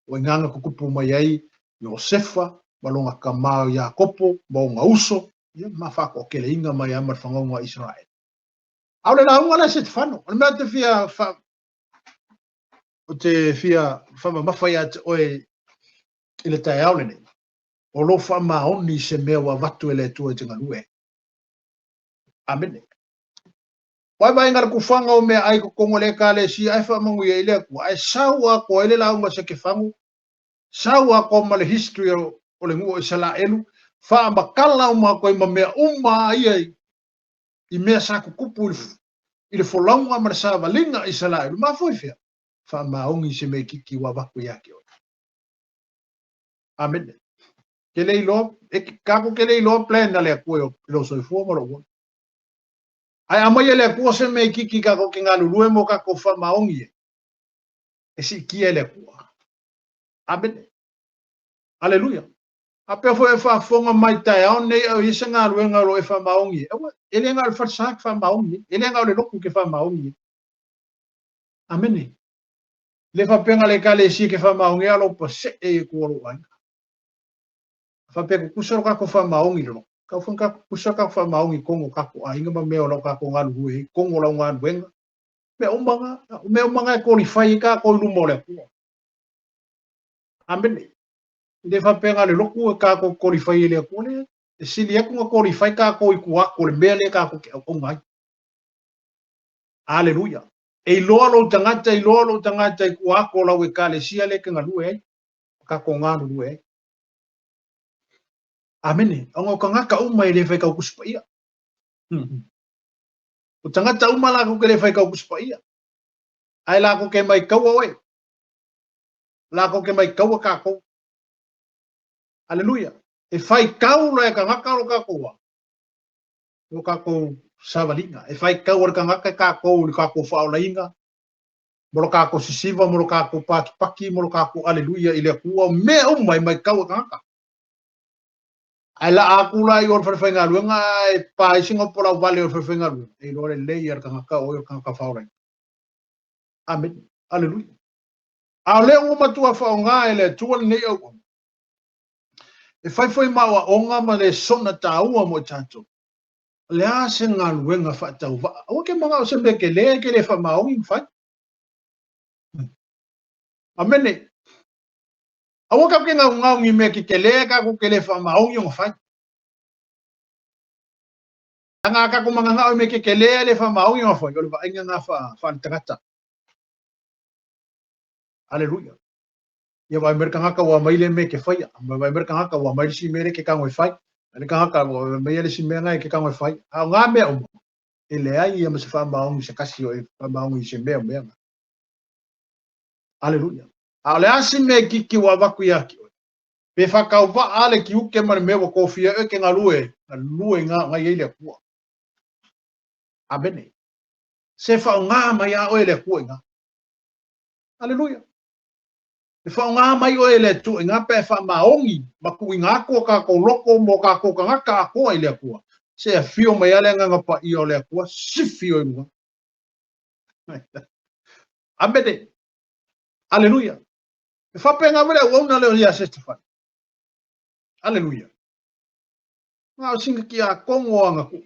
o i ina na tutupu mai ai Iosefa ma lona tama o Iakopo ma ona uso, ia ma faatoateleina mai lava ma le fanauga a Isaraelu. A o le lauga lea Setefano, o le mea ou te fia fa, ou te fia faamamafa ia te oe i le taeao lenei, o lou faamaoni i se mea ua avatu e le Atua e te galue ai. Amene. Vaevaega le kufaga o meaai i totonu o le Ekalesia ae faamanuia ai le Atua, ae sau atoa ai le lauga a Setefano, sau atoa ma le history o le nuu o Isalaelu, faamatala uma atu ai ma mea uma ia i mea sa tutupu i le folauga ma le savaliga a Isaraelu. Mafua i fea? Faamaoni se mea itiiti ua avatu ia te oe. Amene. Ke le iloa, e kākou ke le iloa plan a le Atua i lou soifua ma lou ola. Ae aumai e le Atua se mea itiiti kākou ke galulue mo kākou faamaoni ai, e siitia e le Atua. Amene. Aleluia. A pea foi e faafofoga mai taeao nei a o i ai se galuega o lo o e faamaoni ai, aua, e le na o le falesa ke faamaoni ai, e le na o le lotu ke faamaoni ai. Amene. Le faapea na le Ekalesia ke faamaoni ai, a lo pasee i tua o lou aiga. A faapea tutusa lo kakou faamaoni i le lotu, tau foi na tutusa kakou faamaoni i totonu o kakou aiga ma mea o lo o kakou galulue ai, totonu o lau galuega. Mea uma na, o mea uma na e qualify ai kakou i luma o le Atua. Amene. E le faapea na o le lotu e kakou qualify e le Atua, leai. E sili atu na qualify kakou i tua atu o le mea lea kakou te auauna ai. Aleluia. E iloa lou tagata, iloa lou tagata i tua atu o lau Ekalesia lea e te galue ai, kakou galulue ai. Amene. Ona o tagata uma e le faitau Tusi Paia. O tagata uma latou ke le faitau Tusi Paia. Ae latou ke maitaua oe. Latou ke maitaua kakou. Aleluia. E faitau loa e tagata lo kakou a. Lo kakou savaliga. E faitau e le tagata e kakou i le kakou faaolaina, mo lo kakou sisiva, mo lo kakou pakipaki, mo lo kakou aleluia i le Atua, o mea uma e maitau e tagata. Ae laa atu la i o le fale faigaluega ae pa ai se gopo lauvale o le fale faigaluega, e iloa lelei e le tagata o oe o le tagata faaolaina. Amene. Aleluia. A o lea ua matua faaaoga e le Atua lenei auauna e fai foi ma aoaoga ma lesona taua mo i tatou. O le a se galuega faatauvaa? Aua ke manao se mea ke le ke le faamaoni ma fai. Amene. Aua tatou te gaugau i mea tetele tatou te le faamaoni ona fai. Leaga a tatou mananao i mea tetele ae le faamaoni ona fai, o le vaaiga lena faale-tagata. Aleluia. Ia vaai mai le tagata ua aumai le mea e te faia. Vaai mai le tagata ua aumai le isi mea lea e te tago e fai. Vaai le tagata ua aumai le isi mea lena e te tago e fai. A o na mea uma, e leai ia ma se faamaoni se tasi o e faamaoni i se mea o mea na. Aleluia. A o le a se mea itiiti ua avatu ia te oe? Pe faatauvaa lava le tiute ma le mea ua tofia ai oe e te galue, galue i ina o na e i ai le Atua. Amene. Se faaaoga mai lava oe e le Atua i ina. Aleluia. E faaaoga mai oe e le Atua i ina pe a e faamaoni ma tuuina atu o tatou loto ma o tatou tagata atoa i le Atua. Se afio mai lava le Agaga Paia o le Atua, sifi oe i luga. Amene. Aleluia. E faapena foi le auauna lea ia Setefani. Aleluia. Na o sina tiakono a na tuu.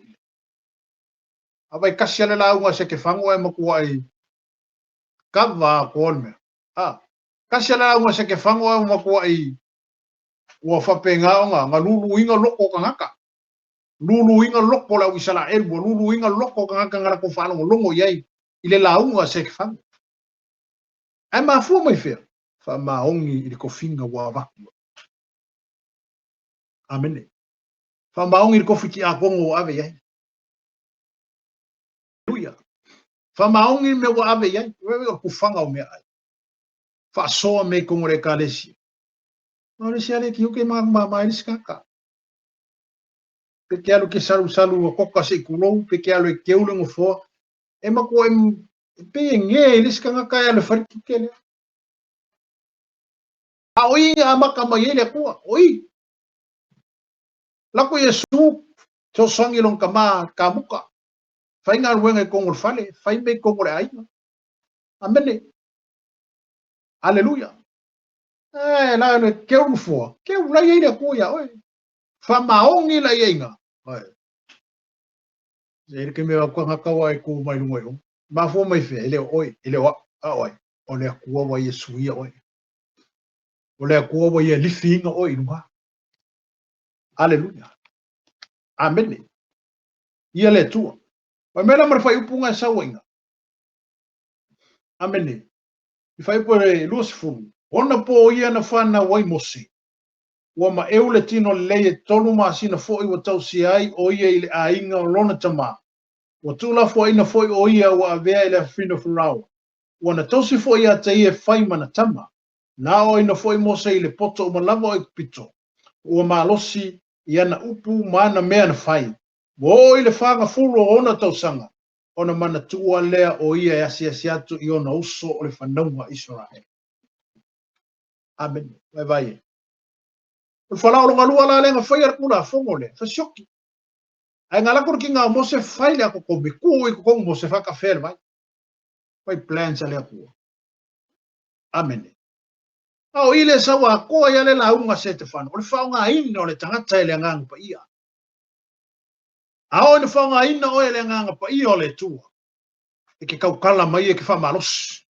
A vai kasi ale lauga a Setefano ae matuai kava atoa le mea. A, kasi ale lauga a Setefano ae matuai ua faapena ona na luluina loko o tagata. Luluina loko o le au Isaraelu, ua luluina loko o tagata na latou faalogologo i ai i le lauga a Setefano. Ae mafua mai fea? Faamaoni i le tofiga ua avatu. Amene. Faamaoni i le tofi tiakono ua ave i ai. Aleluia. Faamaoni i le mea ua ave i ai. O le tufaga o meaai. Faasoa mea i totonu o le Ekalesia. Ma o le isi lava lea tiute ma mama ai le isi tagata. Pe te alu e te salusalu a koka se i tulou, pe te alu e keu le nofoa. E matua e pei e gē i le isi tagata e alu e fai le tiute lea. A o i na amata mai ai le Atua, o i. Lako Iesu, fesoasoani i lona tama kamuta, fai galuega i totonu o le fale, fai mea i totonu o le aiga. Amene. Aleluia. E la le keu nofoa, keu la i ai le Atua iā oe. Faamaoni la i ai ina. E le ke mea au tagata ua e kū mai luga i o. Mafua mai fea, e le o oe, e le o au, a o ai? O le Atua ua ia suia oe. O le Atua ua ia lifiina oe i luga. Aleluia. Amene. Ia le Atua. Fai mai la ma le faaiupu nga e sau ai ina. Amene. I faaiupu e 20. Ona po ia na whanau ai Mose. Ua maeu le tino lelei e tolu masina foi ua tausia ai ʻo ia i le aiga o lona tama. Ua tuulafoaiina foi ʻo ia ua avea e le afafine o Farao. Ua na tausi foi ia te ia e fai ma na tama. Na aoaina foi Mose i le poto uma lava o Aikupito. Ua malosi i ana upu ma ana mea na fai. Ua oo i le fagafulu o ona tausaga, ona manatua lea o ia e asiasi atu i ona uso o le fanauga a Isaraele. Amene. Vaivai e. O le falaologalua la lea na faia le Tulafono lea, fasioki. Ae na alu atu le tiga o Mose fai le atotomi, tuu i totonu Mose faatafea le vai. Fai plans a le Atua. Amene. A o i le sau atoa ia le lauga a Setefano, o le faaaogaina o le tagata e le Agaga Paia. A oo ina faaaogaina oe e le Agaga Paia o le Atua, e ke tautala mai e ke faamalosi.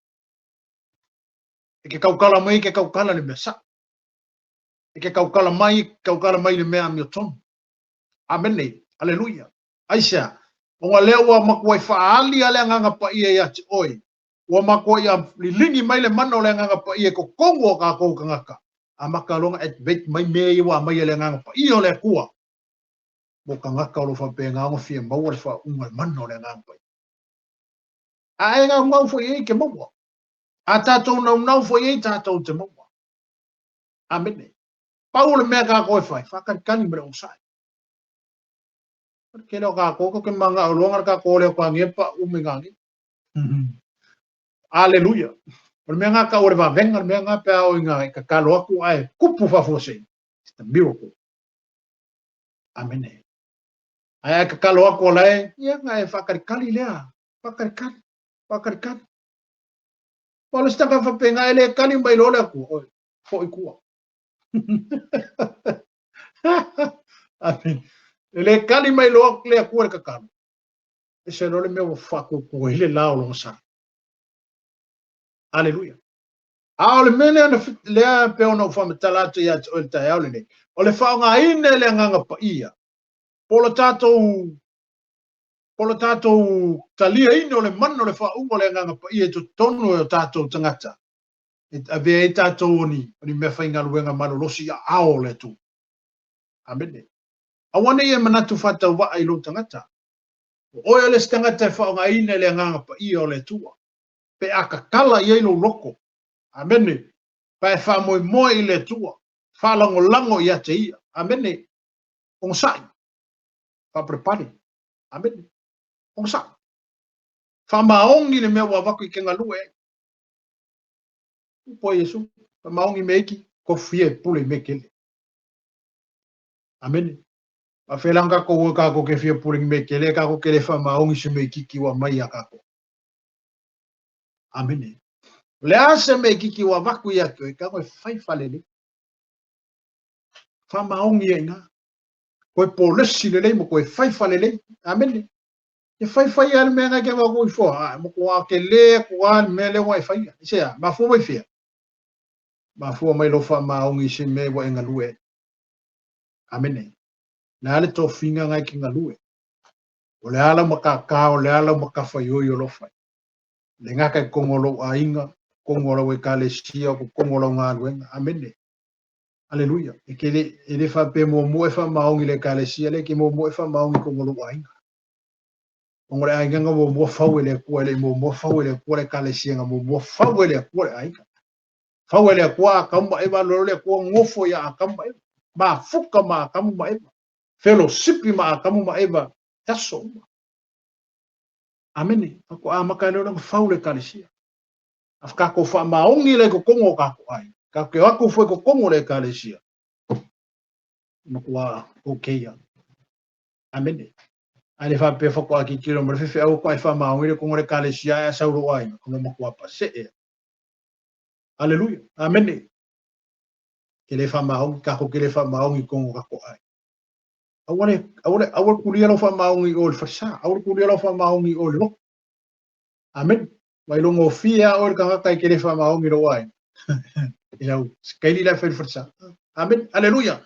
E ke tautala mai e ke tautala le mea sao. E ke tautala mai, e ke tautala mai le mea amiotonu. Amene. Aleluia. Aisea? Ona lea ua matuai faaali a le Agaga Paia ia te oe. Ua matuai liligi mai le mana o le Agaga Paia i totonu o tatou tagata. Amata loa ona activate mai mea ia ua aumai e le Agaga Paia o le Atua mo tagata o lo o faapena ona fia maua le faauuga i le mana o le Agaga Paia. A e naunau foi i ai ke maua. A tatou naunau foi i ai tatou te maua. Amene. Pau o le mea tatou e fai, faatalitali ma le onosai. O le tele o tatou, tatou te manao loa na o le tatou ole atu lava pa uma i gage. Aleluia. O le mea ngā tau o le vavega, le mea ngā pe a o i ngā e tatalo atu ae kupu faafuasei. It's the miracle. Amene. Ae ae tatalo atu o lae, ia ngā e faatalitali lea. Faatalitali. Faatalitali. O le isi tagata faapena e le kali mai loa le Atua, oi, foi tua. Amen. E le kali mai loa le Atua le tatalo. Ese loa le mea ua faatuatua ai le la o lona sa. Aleluia. A o le mea lea na lea pei ona ou faamatala atu ia te oe i le taeao lenei, o le faaaogaina e le Agaga Paia, po o le tatou po o le tatou taliaina o le mana o le faauuga o le Agaga Paia i totonu o tatou tagata, e avea ai tatou o ni, o ni meafaigaluega malolosi i aao o le Atua. Amene. Aua ne i e manatu faatauvaa i lou tagata. O oe o le isi tagata e faaaogaina e le Agaga Paia o le Atua. Pe a tatala i ai lou loto. Amene. Pa e faamoemoe i le Atua. Faalagolago ia te Ia. Amene. Onosai. Faapalepale. Amene. Onosai. Faamaoni le mea ua avatu i ke galue ai. Upu a Iesu, faamaoni mea iki, kofu ia e pule i mea tele. Amene. Faafeai la kākou o kākou ke fia pule i mea tele, kākou ke le faamaoni se mea itiiti ua aumai iā kākou. Amene. O le a se mea itiiti ua avatu ia te oe, tago e fai faalelei. Faamaoni ai i ina. Toe polesi lelei ma toe fai faalelei. Amene. E fai fai lava le mea na e te avatu i fua, a matua tele atu lava le mea lea ua e faia. I se a? Mafua mai fea? Mafua mai lou faamaoni i se mea ua e galue ai. Amene. Le a le tofiga na e te galue? O le a lau matata, o le a lau matafaioi o lo o fai? Le gata i totonu o lou aiga, totonu o lau ekalesia, o totonu o lau galuega. Amene. Aleluia. E ke le, e le faapea muamua e faamaoni i le ekalesia, le ke muamua e faamaoni i totonu o lou aiga. Ona o le aiga na muamua fau e le Atua, e le i muamua fau e le Atua le ekalesia, na muamua fau e le Atua le aiga. Fau e le Atua Atamu ma Eva, alu le Atua nofo ia Atamu ma Eva. Mafuta ma Atamu ma Eva. Felosipi ma Atamu ma Eva, i aso uma. Amene. Faatoa amata ai lea ona fau le ekalesia. A kākou faamaoni lea i totonu o kākou aiga. Kākou ke o atu foi i totonu o le ekalesia. Matua okay ia. Amene. Ae le faapea faatoa tilotilo ma le faifeau faatoa e faamaoni le totonu o le ekalesia ae a sau lou aiga, ona matua pasee. Aleluia. Amene. Ke le faamaoni, kākou ke le faamaoni i totonu o kākou aiga. Aua le, aua le, aua le kulia lau faamaoni i o i le falesa. Aua le kulia lau faamaoni i o i le lotu. Amene. Mai logofie a oe le tagata e ke le faamaoni i lou aiga. E au, sikaili la e fai le falesa. Amene. Aleluia.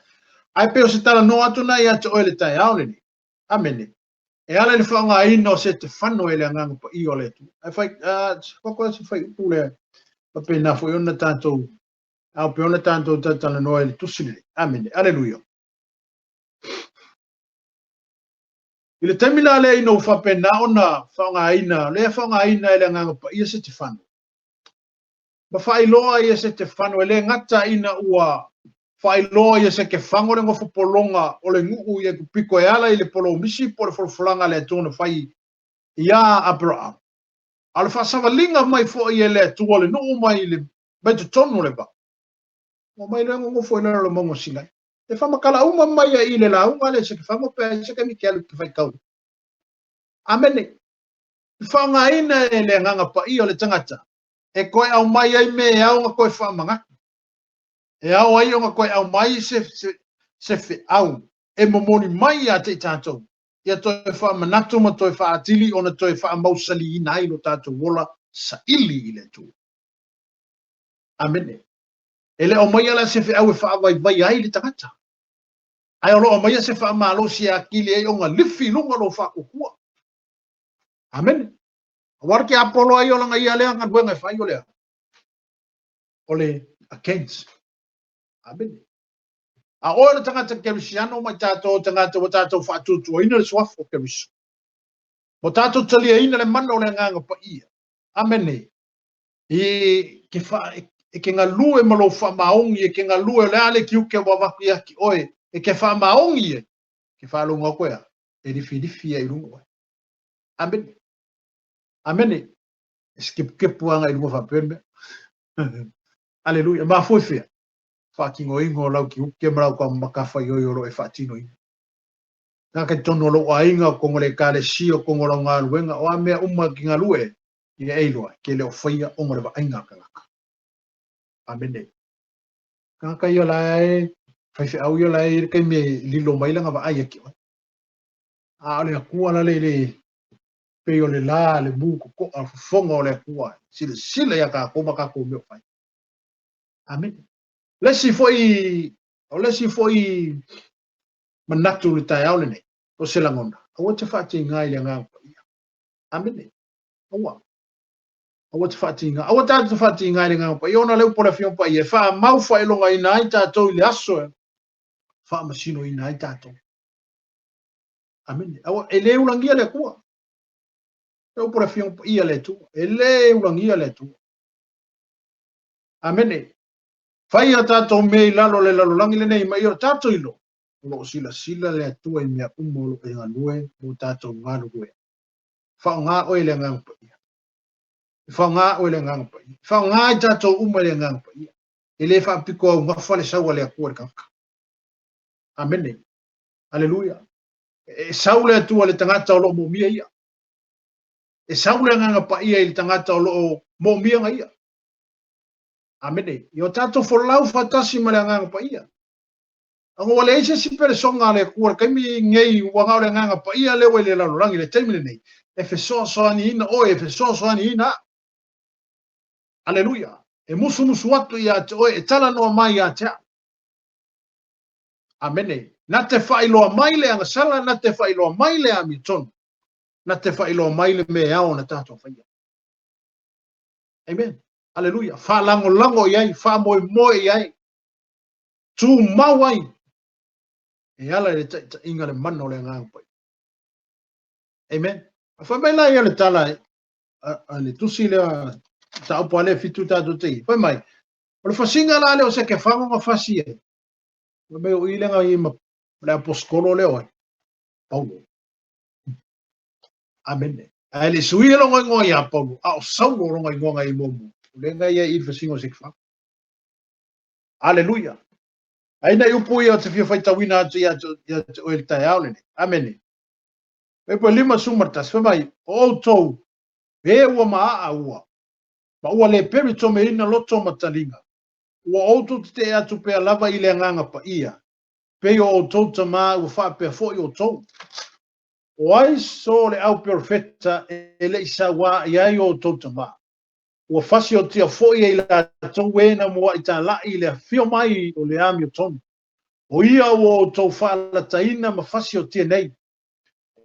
Ae pei o se talanoa atu na ia te oe le taeao lenei. Amene. E ala i le faaaogaina o Setefano e le Agaga Paia o le Atua. Ae fai, uh, se fai upu lea, faapena foi ona tatou, ao pe ona tatou talatalanoa i le tusi lenei. Amene. Aleluia. I le taimi la lea ina ua faapena ona faaaogaina, lea faaaogaina e le Agaga Paia Setefano, ma faailoa ai e Setefano, e le gata ina ua faailoa ia Sekefago le nofopologa o le nuu i Aikupito e ala i le polomisi po o le folafolaga a le Atua na fai iā Aperaamu, a o le faasavaliga mai foi e le Atua o le nuu mai le mai totonu o le vao. Ua mai lea nonofo i lalo o le mauga o Sinai. E faamatala uma mai ai i le lauga lea i Sekefago pe ai se taimi ke alu ke faitau. Amene. I faaaogaina e le Agaga Paia o le tagata e toe aumai ai mea e ao ona toe faamanatu. E ao ai ona toe aumai se, se, se feau e momoli mai ia te i tatou, ia toe faamanatu ma toe faatili ona toe faamausaliina ai lo tatou ola saili i le Atua. Amene. E le o aumaia la se feau e faavaivaia ai le tagata, ae o lo o aumaia se faamalosi e atili ai ona lifi i luga lou faatuatua. Amene. Aua le tiapolo ai o lana ia lea galuega e fai o lea. O le against. Amene. A oe o le tagata Kerisiano ma i tatou o tagata ua tatou faatuatuaina le suafa o Keriso. Ua tatou taliaina le mana o le Agaga Paia. Amene. E ke wha, e ke galue ma lou faamaoni, e ke galue o le a le tiute ua avatu ia te oe, e ke faamaoni ai, ke faalogo atu e a, e lifilifi ai i luga oe. Amene. Amene. E sekepukepu agai i luga faapea le mea. Aleluia. Mafua i fea? Faatinoina o lau tiute ma lau matafaioi o lo o e faatinoina. Tagata i totonu o lou aiga, o totonu o le ekalesia, o totonu o lau galuega, o a mea uma e te galue, ia e iloa, ke le o faia ona o le vaaiga a le tagata. Amene. Tagata ia la e, faifeau ia la e i le taimi e lilo mai lana vaai ia te oe. A o le Atua la le le pei o le la, le mu totoa, fofoga o le Atua, silasila ia tatou ma tatou mea o fai. Amene. Le isi foi, o le isi foi manatu i le taeao lenei, o se lagona, aua e te faatiga i le Agaga Paia. Amene. Aua. Aua te faatiga. Aua tatou te faatiga i le Agaga Paia, ona o le upu a le Afioga Paia, e faamau faailogaina ai tatou i le aso e faamasinoina ai tatou. Amene. Aua, e le ulagia le Atua. Le upu a le Afioga Paia le Atua. E le ulagia le Atua. Amene. Fai a tatou mea i lalo o le lalolagi lenei, ma ia o tatou iloa, o lo o silasila le Atua i mea uma o lo o e galue mo tatou galulue. Faaaoga oe i le Agaga Paia. Faaaoga oe i le Agaga Paia. Faaaoga i tatou uma i le Agaga Paia. E le faapito augafa le sau a le Atua i le tagata. Amene. Aleluia. E sau le Atua i le tagata o lo o moomia ia. E sau le Agaga Paia i le tagata o lo o moomia na ia. Amene. Ia o tatou folau faatasi ma le Agaga Paia. Ona ua leai se isi peresoga a le Atua i le taimi nei, ua na o le Agaga Paia lea ua i le lalolagi i le taimi lenei, e fesoasoaniina oe, e fesoasoaniina au. Aleluia. E musumusu atu ia te oe, e talanoa mai ia te au. Amene. Na te faailoa mai le agasala, na te faailoa mai le amiotonu, na te faailoa mai le mea e ao ona tatou faia. Amen. Aleluia. Faalagolago i ai, faamoemoe i ai, tumau ai e ala i le taitaiga le mana o le Agaga Paia. Amen. A fai mai la ia le tala a le tusi lea mataupu a le fitu tatou te i. Fai mai, o le fasiga la lea o Sekefago na fasi ai. Fai mai o i lea i ma le aposetolo lea o ai. Paulo. Amene. Ae le suia lona igoa ia Paulo, a o Saulo lona igoa na i muamua. O lea na ia i le fasiga o Sekefago. Aleluia. Ai nai upu ia ou te fia faitauina atu ia te oe i le taeao lenei. Amene. Fuaiupu 51, fai mai, o outou, e ua maaa ua, ma ua le peritomeina loto ma taliga, ua outou tetee atu pea lava i le Agaga Paia, pei o outou tamā ua faapea foi outou. O ai so le au perofeta e le i sauā i ai o outou tamā? Ua fasiotia foi e i latou e na muaʻi tālaʻi i le afio mai o le amiotonu. O ia ua outou faalataina ma fasiotia nei.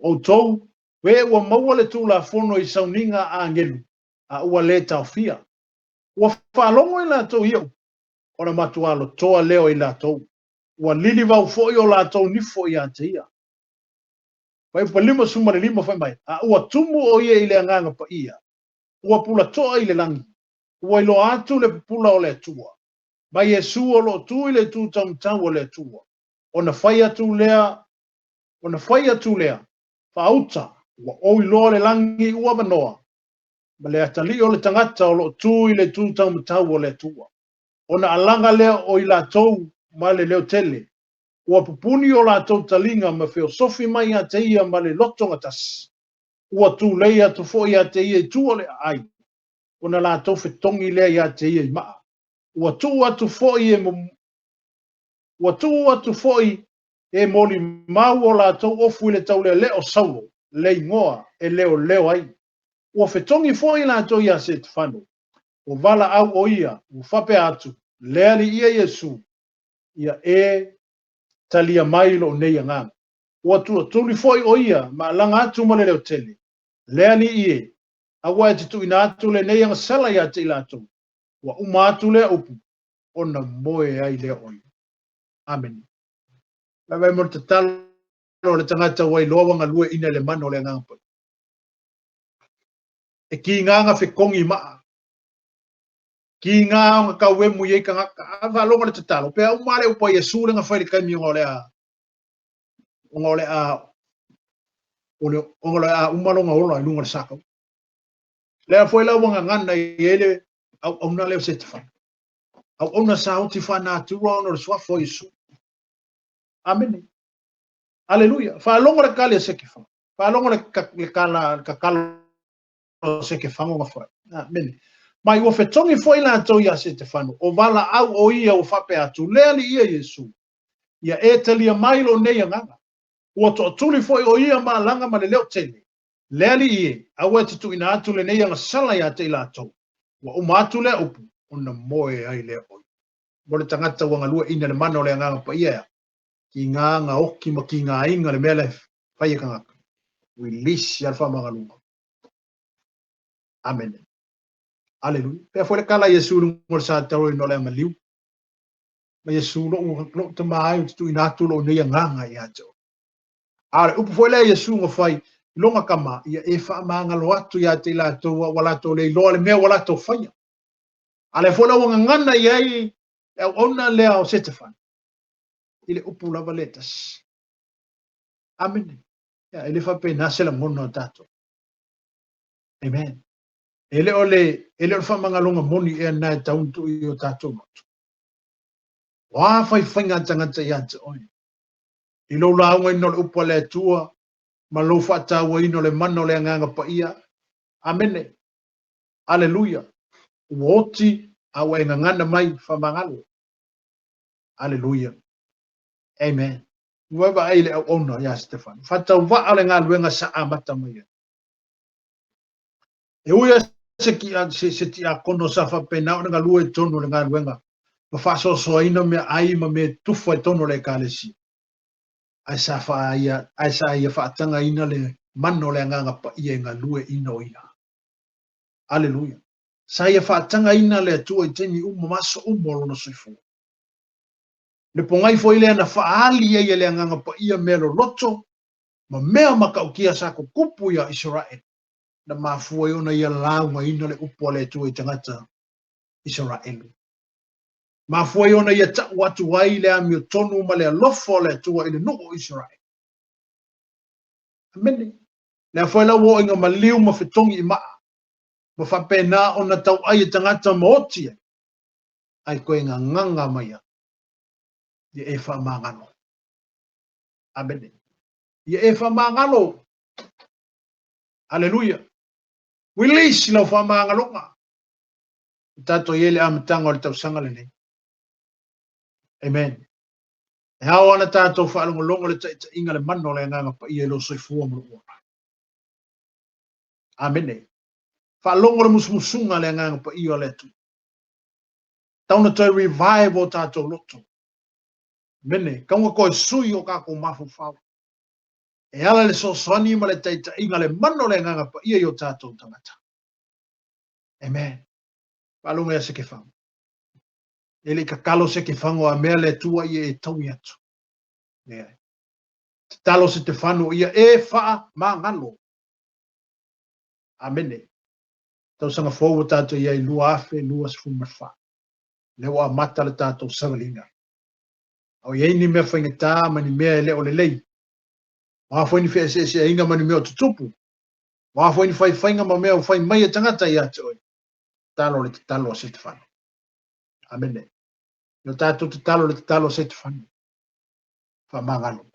O outou, e ua maua le Tulafono i sauniga a agelu, a ua lē taofia. Ua faalogo i latou ia upu, ona matuā lotoa lea o i latou. Ua lilivau foi o latou nifo ia te ia. Fuaiupu 55 fai mai, A ua tumu o ia i le Agaga Paia, ua pulatoa i le lagi, ua iloa atu le pupula o le Atua, ma Iesu o lo o tu i le itu taumatau o le Atua, ona fai atu lea, ona fai atu lea, faauta, ua ou iloa le lagi ua avanoa, ma le atalii o le tagata o lo o tu i le itu taumatau o le Atua. Ona alaga lea o i latou ma le leo tele, ua pupuni o latou taliga ma feosofi mai ia te ia ma le loto gatasi. Ua tulei atu foi ia te ia i tua o le aai, ona latou fetogi lea ia te ia i maa. Ua tuu atu foi e Ua tuu atu foi e molimau o latou ofu i le taulealea o Saulo, le igoa e leoleo ai. Ua fetogi foi latou iā Setefano, ua valaau o ia, ua faapea atu, Le Alii ia Iesu, ia e talia mai lou nei agaga. Ua tuatuli foi o ia ma alaga atu ma le leo tele, Le Alii e, aua e te tuuina atu lenei agasala ia te i latou. Ua uma atu lea upu, ona moe ai lea o ia. Amene. Vaivai mo le tatalo o le tagata ua iloa ua galueaiina i le mana o le Agaga Paia. E kiga na fetogi maa. Kiga ona tauemu i ai tagata. A faalogo le tatalo, pea uma le upu a Iesu le na fai i le taimi ona o le a ona o le a o le ona o le a uma lona ola i luga o le sa taua. Lea foi la ua gagana i ai le auauna lea o Setefano. Auauna sa oti faanatura ona o le suafa o Iesu. Amene. Aleluia. Faalogo le kali a Setefano. Faalogo le le kala le kakalo o Setefano na fai. Amene. Mai ua fetogi foi latou ia Setefano, o valaau o ia ua faapea atu, le Alii ia Iesu, ia e talia mai lou nei agaga. Ua toatuli foi o ia ma alaga ma le leo tele, Le Alii e, aua e te tuuina atu lenei agasala ia te i latou. Ua uma atu lea upu, ona moe ai lea o ia. Mo le tagata ua galueaiina le mana o le Agaga Paia e a? Tiga na oki ma tigaina le mea lea e fai e tagata. Release ia le faamagaloga. Amene. Aleluia. Pea foi le kala Iesu i luga o le sa tauroina o le amaliu. Ma Iesu lo'u lo'u tama ai ou te tuuina atu lou nei agaga ia te oe. A o le upu foi lea a Iesu na fai i lona tama, ia e faamagalo atu ia te i latou a ua latou le iloa le mea ua latou faia. A lea foi la ua gagana i ai le auauna lea o Setefano i le upu lava lea e tasi. Amene. Ia, e le faapena se lagona o tatou. Amen. E le o le, e le o le faamagaloga moni ea lena e tau ona tuu i o tatou loto. O a faifaiga a tagata ia te oe, i lou laugaina o le upu a le Atua, ma lou faatauaina o le mana o le Agaga Paia. Amene. Aleluia. Ua oti a ua e gagana mai faamagalo. Aleluia. Amen. Ua vaai i le auauna ia Setefano. Faatauvaa o le galuega sa amata mai ai. E ui a se, se, se tiakono sa faapena ona galue i totonu o le galuega ma faasoasoaina mea ai ma mea tufa i totonu o le ekalesia. Ae sa faaia, ae sa ia faatagaina le mana o le Agaga Paia e galue ina o ia. Aleluia. Sa ia faatagaina le Atua i taimi uma ma aso uma o lona soifua. Le pogai foi lea na faaali ai e le Agaga Paia mea loloto ma mea matautia sa tutupu iā Isaraele, na mafua ai ona ia laugaina le upu a le Atua i tagata Isaraelu. Mafua ai ona ia ta'u atu ai le amiotonu ma le alofa o le Atua i le nuu o Isaraele. Amene. Lea foi la ua oo ina maliu ma fetogi i maa, ma faapena ona tau'ai e tagata ma oti ai, ai koe gagaga mai ai, ia e faamagalo. Amene. Ia e faamagalo. Aleluia. Release lau faamagaloga. O tatou i ai le amataga o le tausaga lenei. Amen. E ao ana tatou faalogologo le taitaiga le mana o le Agaga Paia i lou soifua ma lou ola. Amene. Faalogo le musumusuga a le Agaga Paia o le Atua. Tau na toe revive o tatou loto. Amene. Tau na toe sui o tatou mafaufau. E ala le fesoasoani ma le taitaiga le mana o le Agaga Paia i o tatou tagata. Amen. Faalogo ia Sekefago. E le i tatalo Setefano a mea le Atua ia e taui atu. Leai. Tatalo Setefano ia e faamagalo. Amene. Tausaga fou ua tatou i ai 2024. Lea ua amata le tatou savaliga. A o i ai ni mea faigata ma ni mea e le o lelei. O a foi ni feeseeseaiga ma ni mea o tutupu. O a foi ni faifaiga ma mea o fai mai e tagata ia te oe. Tatalo le tatalo a Setefano. Amene. Ia tatou tatalo le tatalo a Setefano. Faamagalo.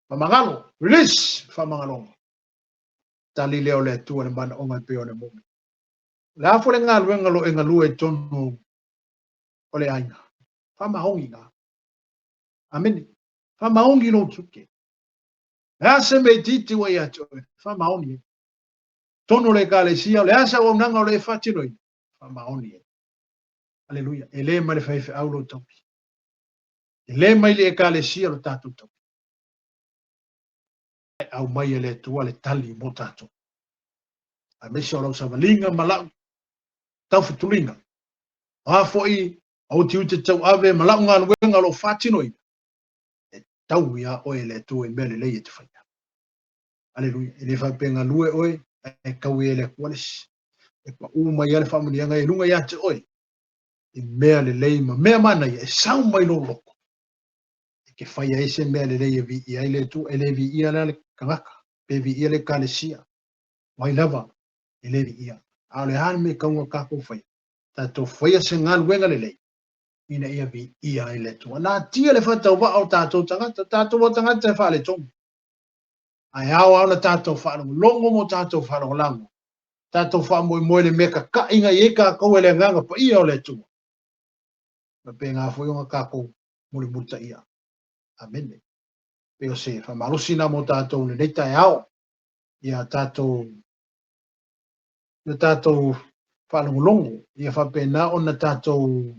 Faamagalo. Release. Faamagaloga. Tali lea o le Atua le manaoga e pei ona momi. O le a foi le galuega o lo o e galue i totonu o le aiga. Faamaoni na. Amene. Faamaoni lou tiute. Le a se mea itiiti ua ia te oe. Faamaoni ai. Tonu o le ekalesia, o le a se auaunaga o lo o e faatinoina. Faamaoni ai. Aleluia. E le mai le faifeau lou taui. E le mai le ekalesia lo tatou taui. E aumai e le Atua le tali mo tatou. Aemaise o lau savaliga ma lau taufetuliga. O a foi ou tiute tauave ma lau galuega o lo o faatinoina, e tau iā oe e le Atua i mea lelei e te faia. Aleluia. E le faapea galue oe, ae tau i ai le Atua le isi. E paū mai lava le faamanuiaga i luga ia te oe, i mea lelei ma mea manaia e sau mai lou loto. E te faia ai se mea lelei e viia ai le Atua, e le viia la le tagata, pe viia le ekalesia. O ai lava, e le viia. A o le a le mea e tatau ona tatou faia? Tatou faia se galuega lelei, ina ia viia ai le Atua. Natia le faatauvaa o tatou tagata, tatou o tagata e faaletonu. Ae ao lava ona tatou faalogologo ma o tatou faalagolago, tatou faamoemoe i le mea kakaʻi na i ai tatou e le Agaga Paia o le Atua. Faapena foi ona tatou mulimulitaia. Amene. Pei o se faamalosi na mo tatou i lenei taeao, ia tatou ia tatou faalogologo, ia faapena ona tatou.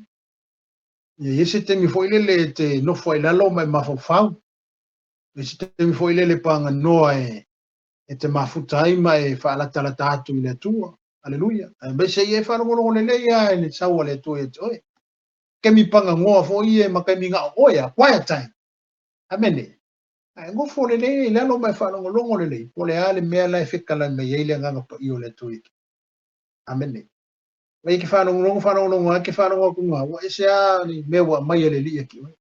Ia i ai se taimi foi lele e te nofo ai i lalo ma e mafaufau. I se taimi foi lele paganoa e te mafuta ai ma e faalatalata atu i le Atua. Aleluia. Aemaise ia e faalogologo lelei lava i le sau a le Atua ia te oe. Taimi paganoa foi ia ma taimi na o oe a quiet time. Amene. Ae nofo lelei i lalo ma e faalogologo lelei po o le a le mea la e fetalai mai ai le Agaga Paia o le Atua ia te oe. Amene. Mai e ke faalogologo faalogologo lava ke faalogo atu na ua ese lava le mea ua aumai e le Alii ia te oe.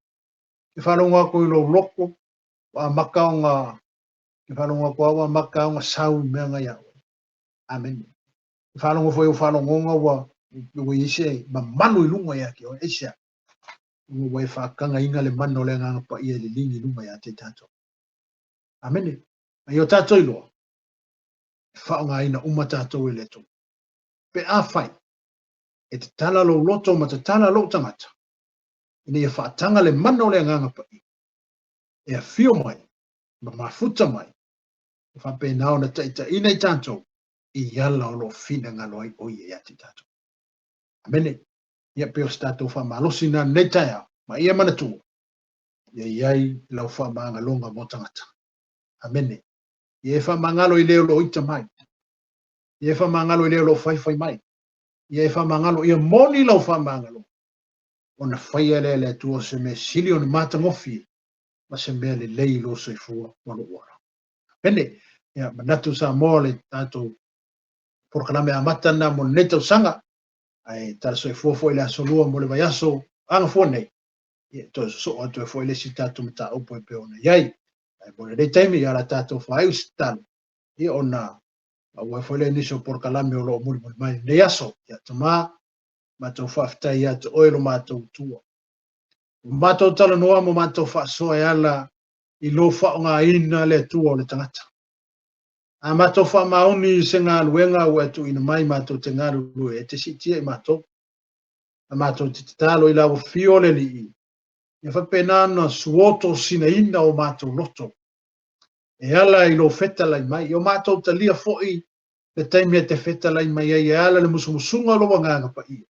Ke faalogo atu i lou loto ua amata ona ke faalogo atu lava ua amata ona sau mea na ia oe. Amene. Ke faalogo foi i ou faalogoga ua i ai se mamalu i luga ia te oe. Aisea? Ona ua e faatagaina le mana o le Agaga Paia i le ligi i luga ia te tatou. Amene. A ia o tatou iloa, e faaaogaina uma tatou e le Atua. Pe afai e tatala lou loto ma tatala lou tagata, ina ia faataga le mana o le Agaga Paia e afio mai ma mafuta mai, ma faapena ona taitaiina i tatou i ala o lo o finagalo ai o Ia ia te tatou. Amene. Ia pei o se tatou faamalosi na lenei taeao, ma ia manatua, ia i ai lau faamagaloga mo tagata. Amene. Ia e faamagalo i le o lo o ita mai. Ia e faamagalo i le o lo o faifai mai. Ia e faamagalo, ia moni lau faamagalo, ona faia lea e le Atua o se mea sili ona matagofie ma se mea lelei i lou soifua ma lou ola. Amene. Ia, manatu Samoa le tatou polokalame amata lena mo lenei tausaga, ae tala soifua foi le aso lua mo le vaiaso agafua nei, ia toe sosoo atu ai foi le isi tatou mataupu e pei ona i ai. Ae mo lenei taimi, ia la tatou faaiu se tatalo, ia ona faaauau ai foi lea i nisi o polokalame o lo o mulimuli mai i lenei aso. Ia Tama, matou faafetai ia te oe lo matou Atua. Ua matou talanoa ma matou faasoa e ala i lou faaaogaina le Atua o le tagata. A matou faamaoni i se galuega ua e tuuina mai matou te galulue, e te siitia i matou. A matou te tatalo i lau afio o le Alii, ia faapena ona suotosinaina o matou loto e ala i lou fetalai mai. Ia o matou talia foi le taimi e te fetalai mai ai e ala i le musumusuga o lou Agaga Paia,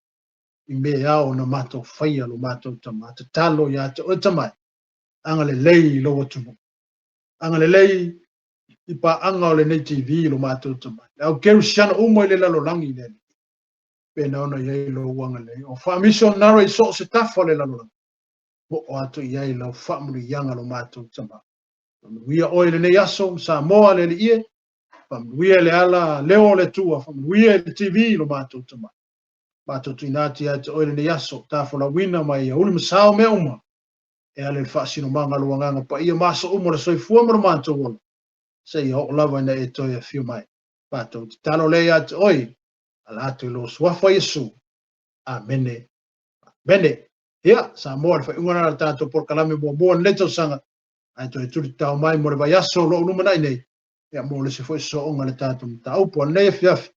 i mea e ao ona matou faia lo matou Tama. Tatalo ia te oe Tama e, agalelei i lou atunuu. Agalelei i paaga o lenei TV lo matou Tama. Le au kerisiano uma i le lalolagi le Alii. Pena ona i ai lou agalelei. O faamisionare i so o se tafa o le lalolagi. Oo atu i ai lau faamanuiaga lo matou Tama. Faamanuia oe i lenei aso, Samoa le Alii e. Faamanuia i le ala leo o le Atua. Faamanuia i le TV lo matou Tama. Matou tuuina atu ia te oe lenei aso, tafolauina mai ia uli ma sao mea uma, e ala i le faasinomaga o lou Agaga Paia ma aso uma o le soifua ma lo matou ola, seia oo lava ina e toe afio mai. Matou tatalo lea ia te oe, ala atu i lou Suafa Iesu. Amene. Amene. Ia, Samoa, le faaiuga lena o le tatou polokalame muamua o lenei tausaga, ae toe tulitao mai mo le vaiaso o lo o lumanai nei, ia, mo le isi foi sosooga o le tatou mataupu o lenei afiafi.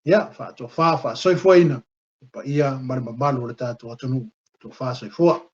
Ia, faatofa, faasoifuaina le paia ma le mamalu o le tatou atunuu. Tofa soifua.